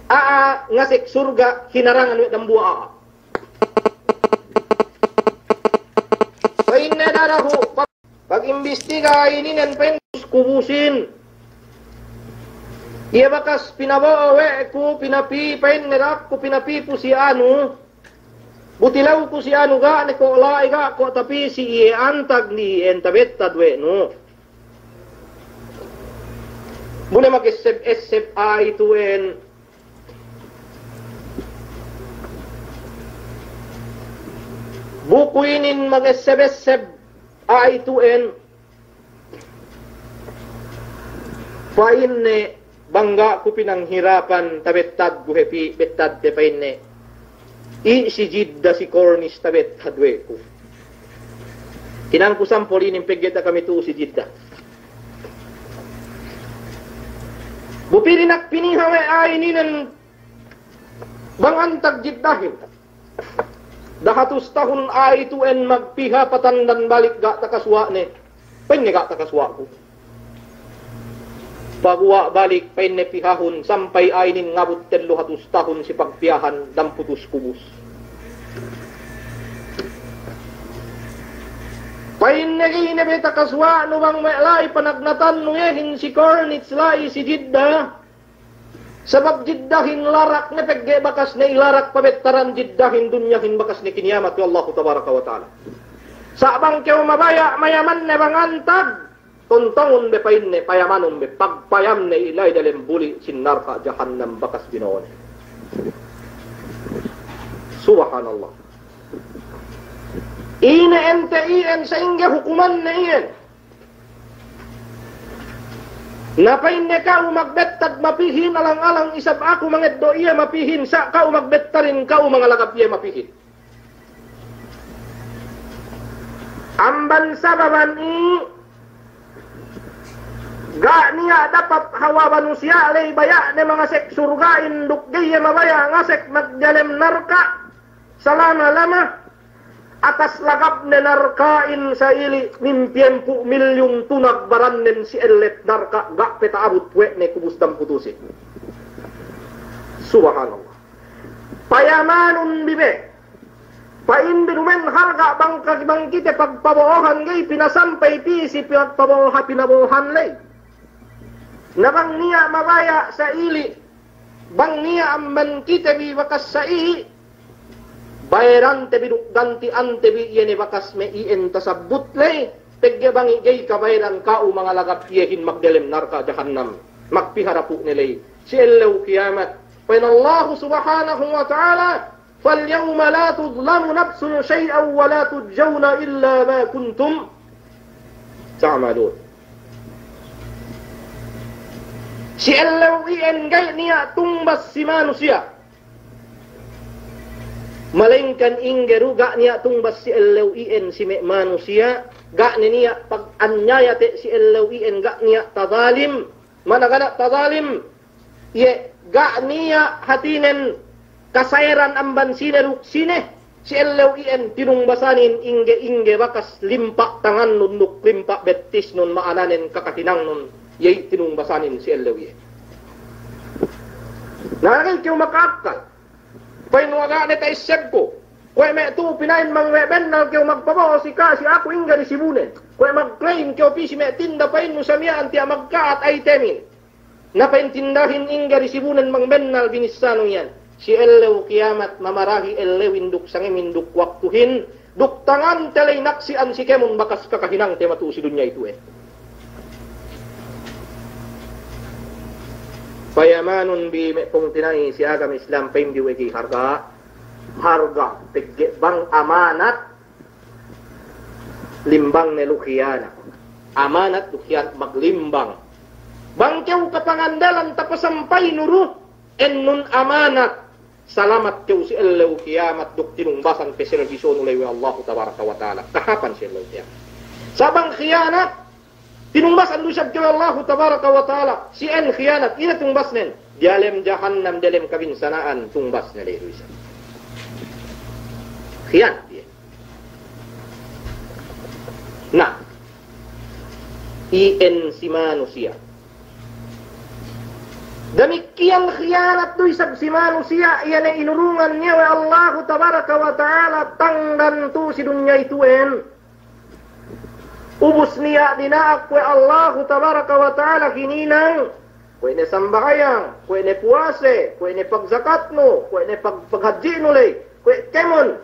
a'a ngasek surga' hinarangan we' dambuwa' a'a. Pa'inne da'a dahu', pag-, pagimbistiga ininen pa'in kubusin. Iye bakas pinabo'o we' ku, pinapi-, pa'inne da'a ku pinapipu si anu. Bu tilewku si anu ga' ne ko' la'i ga' ko' tapī si iye antag ni iyan tabettad we' nu. Bu ne magesseb-esseb a'a itu'en. Bu ku inin magesseb-esseb a'a itu'en. Pa'inne, bang ga' ku pinanghirapan tabettadku hep bettadte, pa'inne. I' si Jidda si Corniche tabettad we' ku. Hinangku sampol inin pegge' ta'a kami tu'u si Jidda. Bu pī dina'ak piniha we' a'a ininen bang antag Jiddahin. Dahatus tahun a'a itu'en magpiha patandan balik ga' takasuwa' ne. Pa'inne ga' takasuwa'ku. Paguwa' balik pa'inne pihahun sampay a'a inin ngabut tellu hatus tahun si pagpihahan damputus kubus. Pa'inne ga'i ne be takasuwa'nu bang me' la'i panagnatannu iyehin si Corniche la'i si Jidda. Sabab Jiddahin larak ne pegge' bakas ne ilarak pabettaran Jiddahin dunyahin bakas ne kiniyamat we' Allahu tabaraka wa ta'ala. Sa' bang kew mabaya' mayamanne bang antag, tontongun be pa'inne, payamanun be, pagpayamne ila'i dalem buli' sin narka' jahannam bakas bino'one. Subhanallah. Ine ente iyan sa'ingge hukumanne iyan. Na pa'inne ka'u magbettad mapihin alang-alang isab aku mangeddo' iye mapihin, sa' ka'u magbettarin ka'u mangalagap iye mapihin. Amban sababan i', ga' niya' dapat hawal manusiya' ley baya'ne mangasek surga'in duk ga'i iye mabaya' ngasek magdiyalem narka' salama-lama, atas lagapne narka'in sa'ili' mimpiyempu' milyun tunag barannen si ellet narka' ga' pe ta'abut we' ne kubus damputusin. Subhanallah. Payamanun bi be. Pa'in bi dumen halga' bang ka-, bang kite pagpabo'ohan ga'i pinasampay pī si pagpabo'oha-, pinabo'ohan ley. Na bang niya' mabaya' sa'ili', bang niya' amban kite bi bakas sa'i, bayarante bi duk ganti'ante bi iye ne bakas me' iyan tasabbut ley, Pegge' bang i' ga'i kabayran ka'u mangalagad iyehin magdelem narka' jahannam, magpiharapu' ne ley si ellew kiyamat. Pa'in Allahu Subhanahu wa Ta'ala, فاليوم لا تظلم نفس شيئا ولا تجزون إلا ما كنتم تعملون. Si ellew iyan ga'i niya' tungbas si manusiya'. Malayingkan ingge du ga' niya' tungbas si ellew iyan si me' manusiya', ga' ne niya' pag-anyaya te' si ellew iyan, ga' niya' tazalim, mana ga' niya' tazalim, iye ga' niya' hatinen kasayeran amban sine duk sine, si ellew iyan tinungbasanin ingge-ingge bakas limpa' tangannun duk limpa' bettisnun, ma'ananen kakahinangnun, iye tinungbasanin si ellew iyan. Na, ga'i kew maka'akkal. Pa'in, "Wa ga' ne ta'essebku. Kuwe' me' tu'u pina'in bang we' bennal kew magpabo'o si ka-, si aku ingge risibunen. Kuwe' mag-claim kew pī si me' tinda pa'innu sa miya'an tiya' magka'at itemin. Na pa'in tindahin ingge risibunen bang bennal binissanu iyan." Si ellew kiyamat mamarahi ellewin duk sangemin duk waktuhin, duk tangante ley naksi'an si kēmon bakas kakahinangte matu'u si dunya itu'en. Payamanun bi me' pungtina'i si agama Islam, pa'in bi we' ga'i harga', harga', pegge' bang amanat, limbang ne du khiyanat. Amanat du khiyanat, maglimbang. Bang kew kapangandalan tapasampaynu du, ennun amanat, salamat kew si ellew kiyamat duk tinungbasan pe serbisonu ley we' Allahu tabaraka wa ta'ala. Kahapan si ellew kiyamat. Sa' bang khiyanat, tinungbasan du isab kew we' Allahu tabaraka wa ta'ala. Si en khiyanat, ine tungbasnen? Diyalem jahannam, diyalem kabinsana'an, tungbasne ley du isab. Khiyanat iye. Na, iyan si manusiya'. Damikkiyan khiyanat du isab si manusiya', iye ne inurungan niya' we' Allahu tabaraka wa ta'ala tangdan tu'u si dunya itu'en. Ubus niya' dina'ak we' Allahu tabaraka wa ta'ala hininang, kuwe' ne sambahayang, kuwe' ne puwase, kuwe' ne pagjakatnu, kuwe' ne pag-, paghadji'nu ley, kuwe' kēmon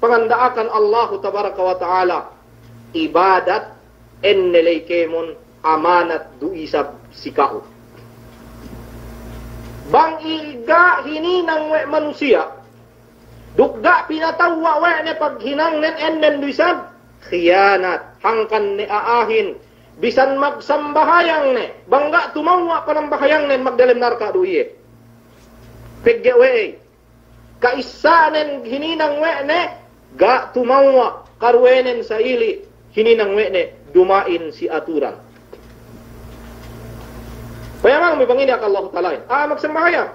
panganda'akan Allahu tabaraka wa ta'ala, ibadat, enne ley kēmon amanat du isab si ka'u. Bang i' ga' hininang we' manusiya', duk ga' pinatawwa' we' ne paghinangnen, ennen du isab khiyanat. Hangkan ne a'ahin, bisan magsambahayang ne, bang ga' tumawwa' panambahayangnen, magdelem narka' du iye. Pegge' we'ey? Ka'issanen hininang we' ne, ga' tumawwa', karuwenen sa'ili', hininang we' ne, duma'in si aturan. Payamanun bi bang ine aka Allahu ta'alahin. A'a magsambahayang.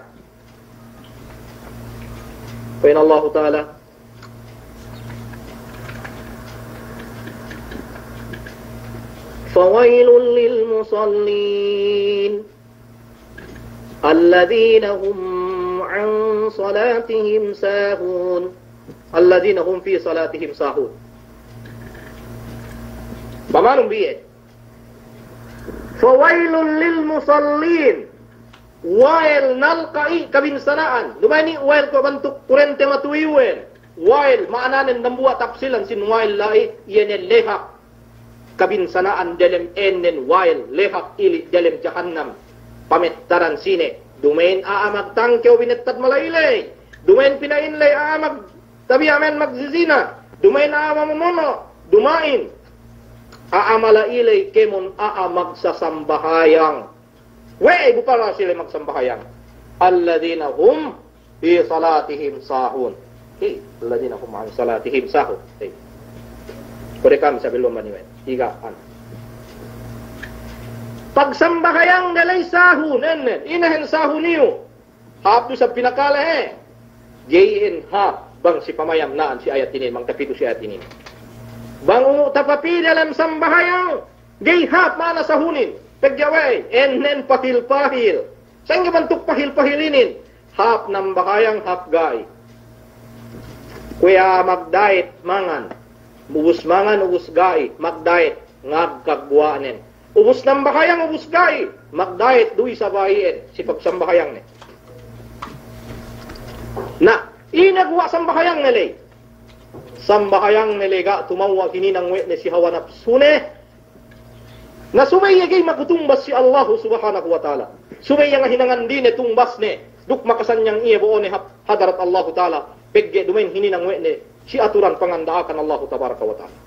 Pa'in Allahu ta'ala, فويل للمصلين الذين هم عن صلاتهم ساهون. الذين هم في صلاتهم ساهون. Payamanun bi iye. فويل للمصلين. Wa'el nalka'i kabinsana'an. Duma'in i' wa'el kuwe' bantuk kurente matuwiwen. Wa'el ma'ananen dambuwa' tapsilan sin wa'el la'i, iye ne lehak kabinsana'an delem ennen wa'el, lehak ili' delem jahannam. Pamettaran sine, duma'in a'a magtangkew binettad mala'i ley. Duma'in pina'in ley a'a mag-, tabiya' miya'an magzizina. Duma'in a'a mamomono'. Duma'in a'a mala'i ley kēmon a'a magsasambahayang. We'ey bu para sila magsambahayang? الذين هم في صلاتهم ساهون. Hey, الذين هم عن صلاتهم ساهون. Hey. Kuwe' kami sabilun maniwen. Higa an. Pagsambahayang de ley sahun, ennen. Inehen sahun iyu? Hāp du isab pinakale, he. Ga'i en hāp bang si pamayam na'an si ayat inin, bang tapitu si ayat inin. Bang umu' tapapī delem sambahayang, ga'i hāp ma'ana sahunin, pegge' we'ey, ennen pahil-pahil. Sa'ingge bantuk pahil-pahil inin? Hāp nambahayang, hāp ga'i. Kuwe' a'a magdayet mangan. Ubus mangan, ubus ga'i, magdayet, ngagkag guwa'nen. Ubus nambahayang, ubus ga'i, magdayet du isab iyan si pagsambahayangne. Na, ine guwa' sambahayangne ley? sambahayangne ley ga' tumawwa' hininang we' ne si hawa napsune. Na subey iye ga'i makutumbas si Allahu Subhanahu wa Ta'ala. Subey iye ngahinangan dine tumbasne, duk makasanyang iye bo'one hap hadarat Allahu Ta'ala, pegge' duma'in hininang we' ne si aturan panganda'akan Allahu Tabaraka wa Ta'ala.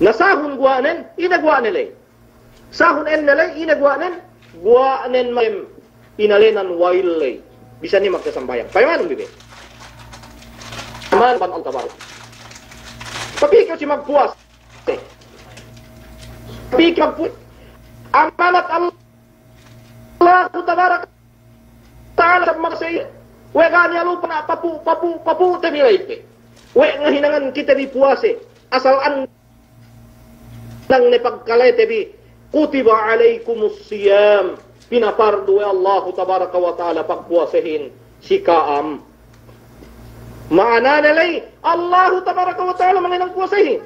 Na sahun guwa'nen, ine guwa'ne ley. Sahun enne ley, ine guwa'nen, guwa'nen ma'em inalenan wa'il ley. Bisan ne magkasambahayang. Payamanun bi be. Aman pan Allahu Tabaraka. Tapi ikaw si magpuwase. Tapi ikaw magpu-, amanat Allahu Tabaraka Ta'ala sa magse. We' ga' niya' lupa na papu', papu', papu' te bi ley pe. We' ngahinangan kite bi puwase. Asal an- Nang ne pagkalete bi, kutiba alaykumus siyam, pinapardu we' Allahu Tabaraka wa Ta'ala pagpuwasehin si ka'am. Ma'anane ley, Allahu Tabaraka wa Ta'ala mangenang puwasehin.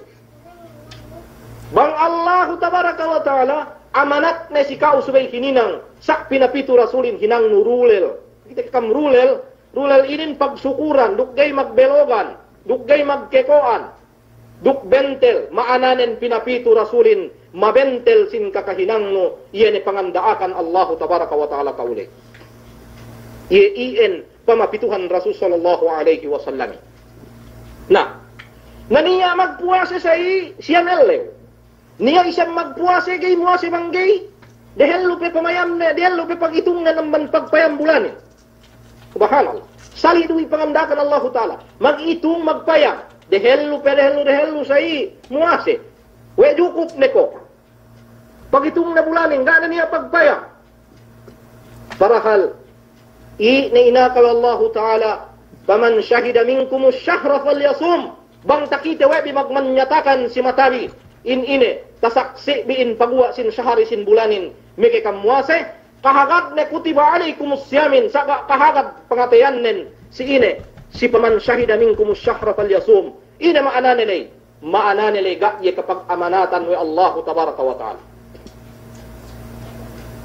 Bang Allahu Tabaraka wa Ta'ala, amanatne si ka'u subey hininang, sa' pinapitu Rasulin hinangnu rulel. Kite kam rulel, rulel inin pagsukuran, duk ga'i magbelogan, duk ga'i magkeko'an. Duk bentel, ma'ananen pinapitu Rasulin, mabentel sin kakahinangnu, iye ne panganda'akan Allahu Tabaraka wa Ta'ala ka'u ley. Iye iyan pamapituhan Rasul sallallahu alayhi wasallam. Na, na niya' magpuwase sa'i siyam ellew. Niya' isab magpuwase ga'i muwase bang ga'i, dehellu pe pamayamne, dehellu pe pagitungnen amban pagpayam bulanin. Subhanallah. Sali' du i panganda'akan Allahu Ta'ala. Magitung, magpayam. Dehellu pe, dehellu, dehellu sa'i muwase. We' jukup ne ko'. Pagitung ne bulanin, ga' ne niya' pagpayam. Padahal, i' ne inakal Allahu Ta'ala, "Faman shahida minkumush shahra falyasum." Bang takite we' bi magmanyatakan si mata bi, in ine, tasaksi' bi in paguwa' sin sahari sin bulanin, meke kam muwase, kahagad ne kutiba alaykumus siyamin, sa' ga' kahagad pangateyannen si ine, si faman shahida minkumush shahra falyasum. Ine ma'anane ley? Ma'anane ley ga' iye kapagamanatan we' Allahu Tabaraka wa Ta'ala.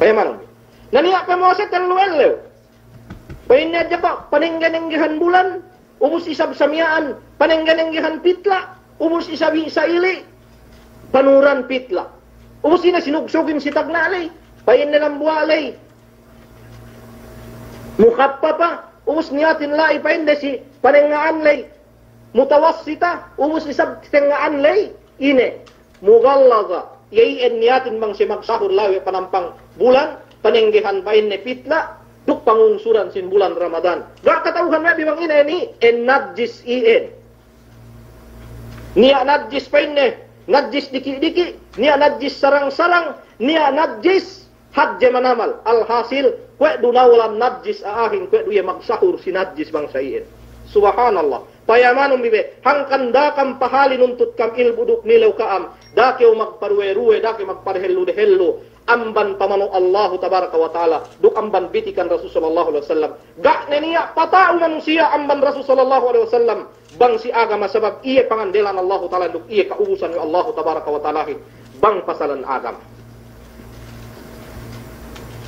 Payamanun bi. Na niya' pamuwase tellu ellew. Pa'inne hadja pa-, panengge-nenggehan bulan, ubus isab samiya'an, panengge-nenggehan pitla', ubus isab i-, sa'ili', panuran pitla'. Ubus ine sinugsugin si tagna' ley, pa'inne dambuwa' ley. Mukhaffafah, ubus niyatin la'i pa'inne si panenga'an ley. Mutawassitah, ubus isab tenga'an ley, ine. Mughallaza, iye iyan niyatin bang siye magsahur la'i we' panampang bulan, panenggehan pa'inne pitla', duk pangungsuran sin bulan Ramadan. Ga' kata'uhan we' bi bang ine ini, en najis iyan. Niya' najis pa'inne, najis diki'-diki', niya' najis sarang-sarang, niya' najis hadje manamal. Alhasil, kuwe' du nawlan najis a'ahin, kuwe' du iye magsahur si najis bangsa iyan. Subhanallah. Payamanun bi be, hangkan da'a kam pahali nuntut kam ilbu' duk nilew ka'am, da'a kew magparuwe-ruwe, da'a kew magpadehellu-dehellu, amban pamanu' Allahu Tabaraka wa Ta'ala, duk amban bitikan Rasul sallallahu alaihi wasallam. Ga' ne niya' pata'u manusiya' amban Rasul sallallahu alaihi wasallam, bang si agama sabab iye pangandelan Allahu Ta'ala duk iye ka'ubusan we' Allahu Tabaraka wa Ta'alahin, bang pasalan agama.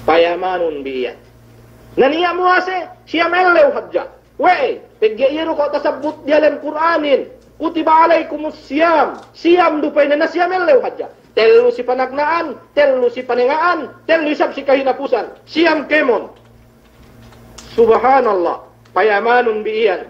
Payamanun bi iyan. Na niya' muwase, siyam ellew hadja. We'ey, pegge' iye du ko' tasabbut diyalem Kur'anin, kutiba alaikumus siyam, siyam du pa'inne na siyam ellew hadja. Tellu si panagna'an, tellu si panenga'an, tellu isab si kahinapusan. Siyam kēmon. Subhanallah, payamanun bi iyan.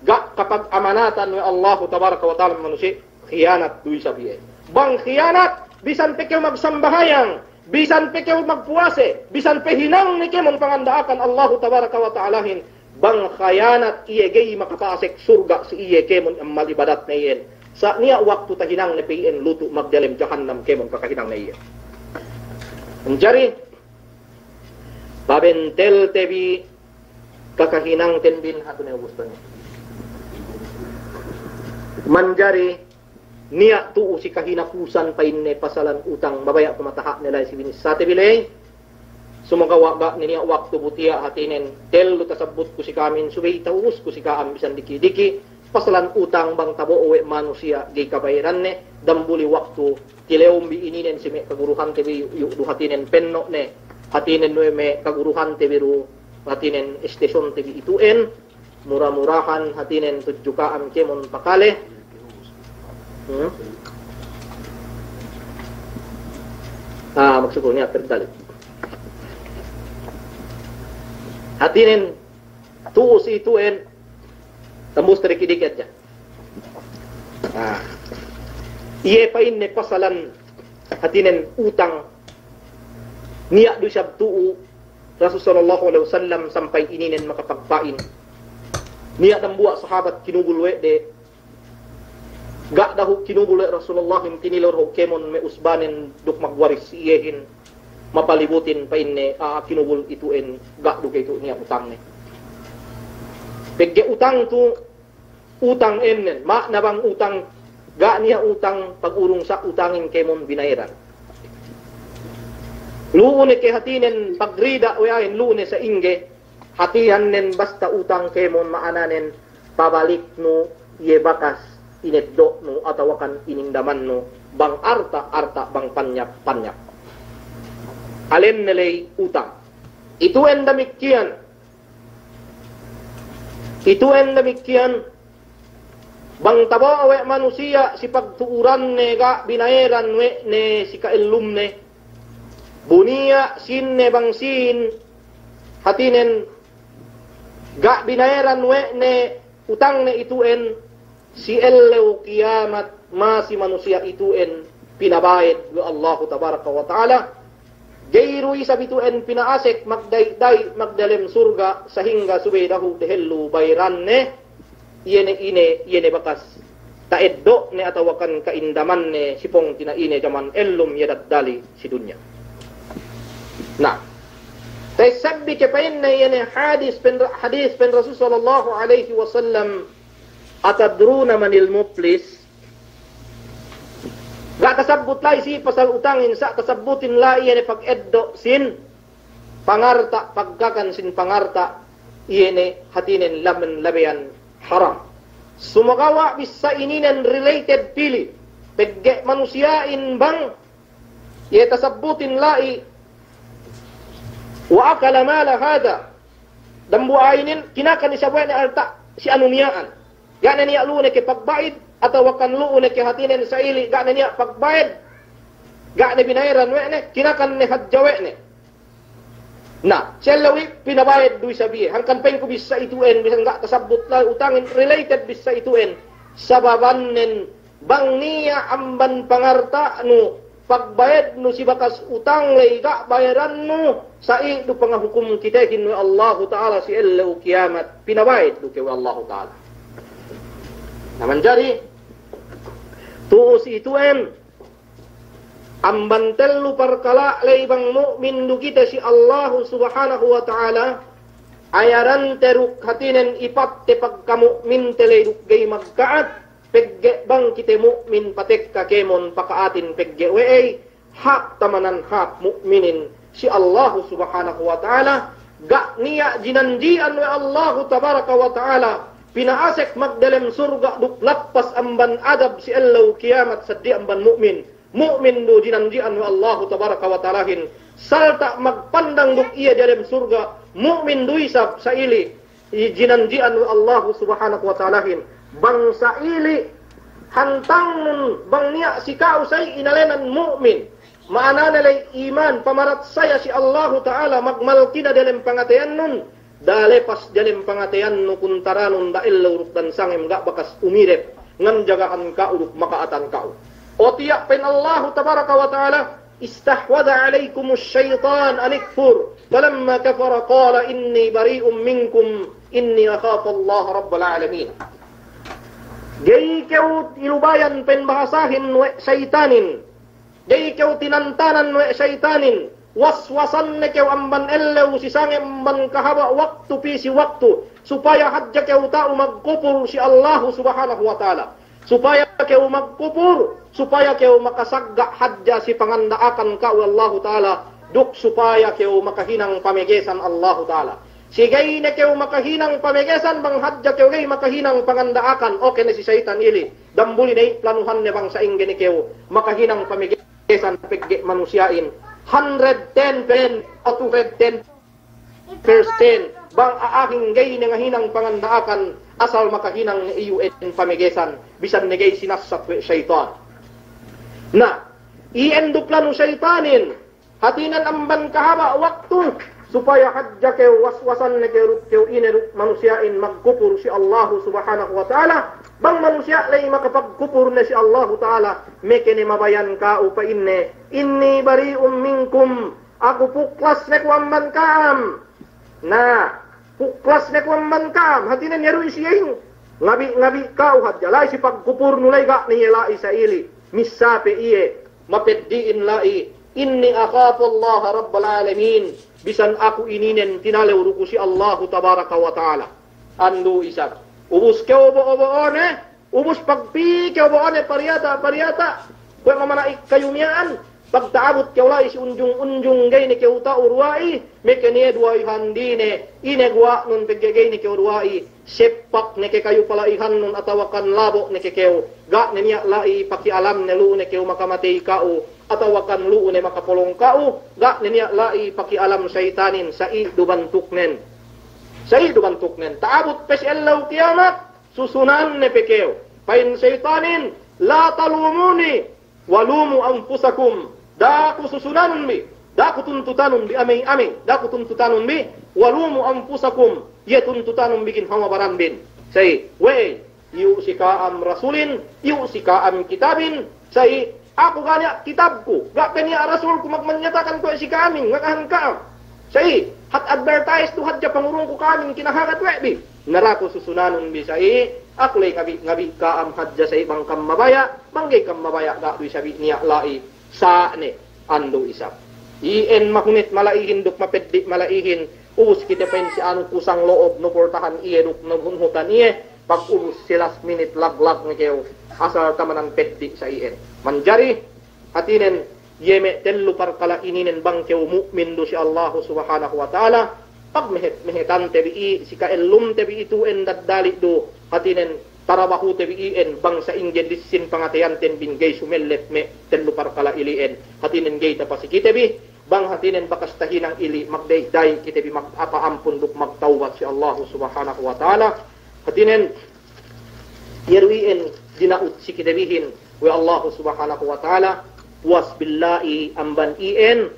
Ga' kapagamanatan we' Allahu Tabaraka wa Ta'ala manusiya', khiyanat du isab iye. Bang khiyanat, bisan pe kew magsambahayang, bisan pe kew magpuwase, bisan pe hinang ne kēmon panganda'akan Allahu Tabaraka wa Ta'alahin, bang khiyanat iye ga'i makapasek surga' si iye kēmon amal ibadatne iyan. Sa' niya' waktu tahinang ne pe iyan lutu' magdiyalem jahannam kēmon pakahinang ne iyan. Manjari, pabentel te bi kakahinang ten bin hatu ne ubus tane. Manjari niya' tu'u si kahinapusan pa'inne pasalan utang, mabaya' pamataha' ne la'i si binissate bi ley. Sumagawa' ga' ne niya' waktu bu tiya' hatinen, tellu tasabbutku si ka'amin subey ta'ubusku si ka'am bisan diki'-diki', pasalan utang bang tabo'o we' manusiya' ga'i kabayaranne, dambuli waktu tilewun bi ininen si me' kaguruhante bi yu', yu' du hatinen penno' ne, hatinen we' me' kaguruhante bi du hatinen istesyonte bi itu'en, mura-murahan hatinen tudju ka'am kēmon pakale, Hmm? Ah, magsukul niya' perdali. Hātinen, tu'u si itu'en, tambus tadiki'-diki' hadja. Ah. Iye pa'inne pasalan hātinen utang. Niya' du isab tu'u Rasul sallallahu alaihi wasallam sampay ininen makapagpa'in. Niya' dambuwa' sahabat kinubul we' de. Ga' dahu' kinubul we' Rasulullah, in tinilor hu kēmon me' usbanen duk magwaris iyehin. Mapalibutin pa'inne, a'a kinubul itu'en, ga' du ke itu' niya' utangne. Pegge' utang tu, utang ennen, ma'na bang utang, ga' niya' utang, pagurung sa' utangin kēmon binayaran. Lu'u ne ke hātinen pagrida' we' a'a in lu'u ne sa'ingge, hātihannen basta utang kēmon ma'ananen, pabaliknu iye bakas ineddo'nu atawakan inindamannu, bang arta'-arta', bang panyap-panyap. Alenne ley utang. Itu'en damikkiyan. Itu'en damikkiyan. Bang tabo'o we' manusiya' si pagtu'uranne ga' binayaran we' ne si ka'ellumne. Bu niya' sīnne bang sīn, hātinen, ga' binayaran we' ne utangne itu'en, si ellew kiyamat masi manusiya' itu'en pinabayed we' Allahu tabaraka wa ta'ala. Ga'i du isab itu'en pina'asek magda'i'-da'i' magdalem surga', sahingga subey dahu' dehellu bayaranne, iye ne ine, iye ne bakas ta'eddo'ne atawakan ka'indamanne si pungtina'ine jaman ellum iye daddali si dunya. Na, ta'essebbi ke pa'inne iye ne hadis pen, hadis pen Rasul sallallahu alaihi wasallam, "Atadruna manil muflis?" Ga' tasabbut la'i si pasal utangin, sa' tasabbutin la'i iye ne pageddo' sin pangarta', pagkakan sin pangarta', iye ne hātinen lamen labeyan haram. Sumagawa' bissā ininen related pili, pegge' manusiya'in bang iye tasabbutin la'i, "Wa akala mala hadha." Dambuwa' inin kinakan isab we' ne alta' si anu miya'an. Ga' ne niya' lu'u ne ke pagbayed, atawakan lu'u ne ke hātinen sa'ili', ga' ne niya' pagbayed, ga' ne binayaran we' ne, kinakan ne hadja we' ne. Na, si ellew i' pinabayed du isab iye. Hangkan pa'inku bissā itu'en, bisan ga' tasabbut la'i utangin, related bissā itu'en. Sababannen bang niya' amban pangarta'nu, pagbayednu si bakas utang ley ga' bayarannu, sa'i du pangahukum kitehin we' Allahu Ta'ala si ellew kiyamat, pinabayed du kew we' Allahu Ta'ala. Na manjari, tu'u si itu'en, amban tellu parkala' ley bang mu'min du kite si Allahu Subhanahu wa Ta'ala, ayarante duk hātinen ipatte pagkamu'minte ley duk ga'i magka'at, pegge' bang kite mu'min patekka kēmon paka'atin pegge' we'ey, hāp tamanan hāp mu'minin si Allahu Subhanahu wa Ta'ala, ga' niya' jinanji'an we' Allahu Tabaraka wa Ta'ala, pina'asek magdelem surga' duk lappas amban adab si ellew kiyamat seddili amban mu'min. Mu'min du jinanji'an we' Allahu Tabaraka wa Ta'alahin, salta' magpandang duk iye delem surga', mu'min du isab sa'ili', i jinanji'an we' Allahu Subhanahu wa Ta'alahin. Bang sa'ili' hantangnun bang niya' si ka'u sa'i inēnan mu'min. Ma'anane ley iman, pamaratsaya si Allahu Ta'ala, magmalkina delem pangateyannun, da'a lepas delem pangateyannu kuntaranun da'a ellew duk dan sangem ga' bakas umirep, nganjagahan ka'u duk maka'atan ka'u. O tiya' pa'in Allahu Tabaraka wa Ta'ala, "Istahwadha alaykumu shaytan anikfur, falamma kafara qala inni bari'un minkum, inni akhafu Allaha rabbal alamin." Ga'i kew ilubayan pa'in bahasahin we' saytanin. Ga'i kew tinantanan we' saytanin. Waswasan ne kew amban ellew si sangem amban kahaba' waktu pī si waktu. Supaya hadja kew ta'u magkupur si Allahu Subhanahu wa Ta'ala. Supaya kew magkupur, supaya kew makasagga' hadja si panganda'akan ka'u Allahu Ta'ala, duk supaya kew makahinang pamegesan Allahu Ta'ala. Si ga'i ne kew makahinang pamegesan, bang hadja kew ga'i makahinang panganda'akan, oke ne si saytan ili', dambuli ne i' planuhanne bang sa'ingge ne kew makahinang pamegesan pegge' manusiya'in. Hundred ten pa'in, o two hundred ten. percent, bang a'ahin ga'i ne ngahinang panganda'akan, asal makahinang ne iyu'en pamegesan, bisan ne ga'i sinasat we' seyitan. Na, iyan du planu seyitanin, hatinen amban kahaba' waktu, supaya hadja kew waswasan ne kew duk kew ine duk manusiya'in magkupur si Allahu Subhanahu wa Ta'ala, bang manusiya' ley makapagkupur ne si Allahu Ta'ala, meke ne mabayan ka'u pa'inne, "Inni bari'un minkum," aku puklas ne ku amban ka'am. Na, puklas ne ku amban ka'am, hatinen iye du isi iyan, ngabi'-ngabi' ka'u hadja, la'i si pagkupurnu ley ga' ne iye la'i sa'ili, missā pe iye, mapeddi'in la'i, "Inni akhafu Allaha Rabbal Alamin," bisan aku ininen tinalew du ku si Allahu Tabaraka wa Ta'ala. Andu' isab, ubus kew bo'o-bo'one, ubus pagpī kew bo'one pariyata'-pariyata', kuwe' mamana'ik kayu miya'an, pagta'abut kew la'i si unjung-unjung ga'i ne kew ta'u duwa'i, meke ne iye duwa'ihan dine, ine guwa'nun pegge' ga'i ne kew duwa'i, seppak ne ke kayu pala'ihannun atawakan labo' ne ke kew, ga' ne niya' la'i paki'alamne lu'u ne kew makamatey ka'u, atawakan lu'u ne makapolong ka'u, ga' ne niya' la'i paki'alam seyitanin, sa'i du bantuknen. Sa'i du bantuknen. Ta'abut pe si ellew kiyamat, susunanne pe kew. Pa'in seyitanin, "La talumuni, walumu anfusakum." Da'a ku susunanun bi, da'a ku tuntutanun bi amey-amey, da'a ku tuntutanun bi, "Walumu anfusakum," iye tuntutanun bi ginhawa baranbin. Sa'i, we'ey, iyu' si ka'am rasulin, iyu' si ka'am kitabin, sa'i, aku ga' niya' kitabku, ga' pe niya' rasulku magmanyatakan kuwe' si ka'amin, ngakahan ka'am. Sa'i, hat advertise tu hadja pangurungku ka'amin kinahagat we' bi. Na da'a ku susunanun bi sa'i, aku ley ngabi'-ngabi' ka'am hadja sa'i bang kam mabaya', bang ga'i kam mabaya' ga' du isabi' niya' la'i, sa' ne, andu' isab. Iyan mahunit mala'ihin duk mapeddi' mala'ihin, ubus kite pa'in si anu kusang lo'ob, nupultahan iye duk nubunhutan iye, pagubus si last minute laglag ne kew, asal tamanan peddi' sa' iyan. Manjari, hatinen, iye me' tellu parkala' ininen bang kew mu'min du si Allahu Subhanahu wa Ta'ala, pagmehet-mehetante bi i', si ka'ellumte bi itu'en daddali' du, hatinen, tarabahute bi iyan, bang sa'ingge dissin pangateyanten bin ga'i sumellet me' tellu parkala' ili'en, hatinen ga'i tapasikite bi, bang hatinen bakas tahinang ili' magda'i-da'i kite bi magtapa ampun duk magtawbat si Allahu Subhanahu wa Ta'ala, hatinen, iye du iyan dina'ut si kite bihin we' Allahu Subhanahu wa Ta'ala, puwas billa'i amban iyan,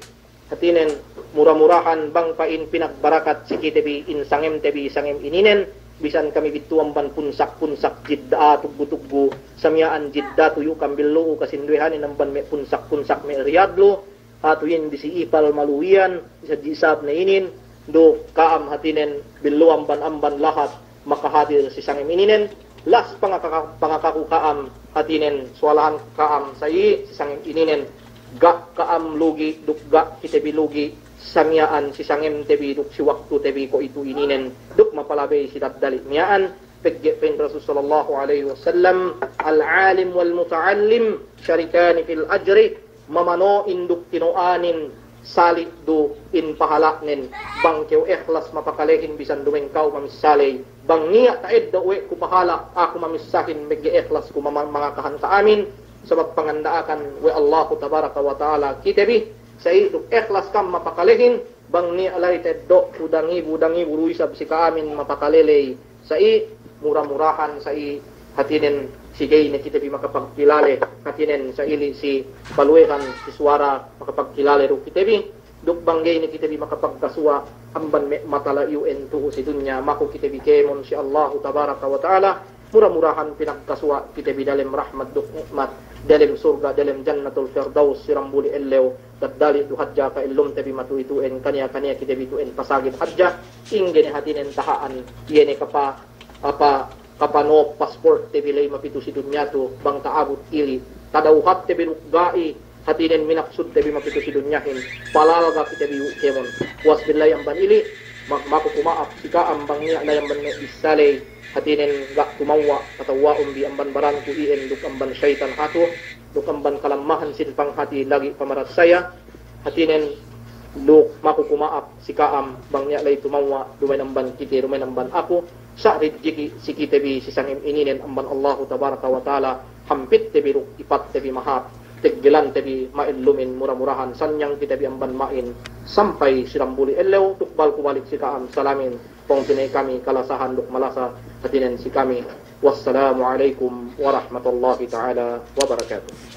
hatinen, mura-murahan bang pa'in pinagbarakat si kite bi in sangemte bi sangem ininen, bisan kami bi tu'u amban punsak-punsak Jidda, tuggu-tuggu, sa' miya'an Jidda tu'u iyu' kam billu'u kasinduwehanin amban me' punsak-punsak me' Riyad lu, atu in disi Ipal maluwiyan, isa ji isab ne inin, duk ka'am hatinen billu'u amban-amban lahat, makahadir si sangem ininen, las pangaka-, pangakaku ka'am hatinen suwalahan ka'am sa'i si sangem ininen, ga' ka'am lugi' duk ga' kite bi lugi', sa' miya'an si sangemte bi duk si waktute bi kuwe'itu ininen, duk mapalabey si daddali' miya'an, pegge' pa'in Rasul sallallahu alaihi wasallam, "Al-alim wal muta'allim sharikani fil ajri," mamano'in duk tino'anin sali' du in pahala'nen, bang kew ehlas mapakalehin bisan duma'in ka'u mamissaley, bang niya' ta'eddo' we' ku pahala' aku mamissahin megge' ehlas ku mama-, mangakahan ka'amin, sabab panganda'akan we' Allahu Tabaraka wa Ta'ala kite bi, sa'i duk ehlas kam mapakalehin, bang niya' la'i ta'eddo' ku dangibu-dangibu du isab si ka'amin mapakale ley, sa'i, mura-murahan sa'i, hatinen si ga'i ne kite bi makapagkilale, hatinen sa'ili si paluwehan si suwara makapagkilale du kite bi, duk bang ga'i ne kite bi makapagkasuwa' amban me' matala iyu'en tu'u si dunya, maku kite bi kēmon si Allahu Tabaraka wa Ta'ala, mura-murahan pinagkasuwa' kite bi dalem rahmat duk ni'mat, dalem surga', dalem Jannatul Firdaus, si dambuli ellew, daddali' du hadja ka'ellumte bi matu'u itu'en, kaniya-kaniya kite bi itu'en pasagit hadja, ingge ne hatinen taha'an, iye ne kapa-, apa, kapanop pasportte bi ley mapitu si dunya tu, bang ta'abut ili', tadawhatte bi duk ga'i, hatinen minaksudte bi mapitu si dunyahin, palalga kite bi iyu' kēmon. Puwas billa'i amban ili', ma-, maku ku ma'ap si ka'am bang niya' la'i amban me' bissā ley, hatinen ga' tumawwa', katawwa'un bi amban baranku iyan duk amban seyitan hatu, duk amban kalammahan sin panghati lagi' pamaratsaya, hatinen duk maku ku ma'ap si ka'am bang niya' la'i tumawwa', duma'in amban kite, duma'in amban aku, sa' rijiki' si kite bi si sangem ininen amban Allahu Tabaraka wa Ta'ala, hampitte bi duk ipatte bi mahāp. teggelante bi ma'ellumin, mura-murahan sanyang kite bi amban ma'in sampay si dambuli' ellew. Tukbal ku balik si ka'am salamin, pungtina'i kami kalasahan duk malasa hātinen si kami. Wassalamu alaikum warahmatullahi ta'ala wabarakatuh.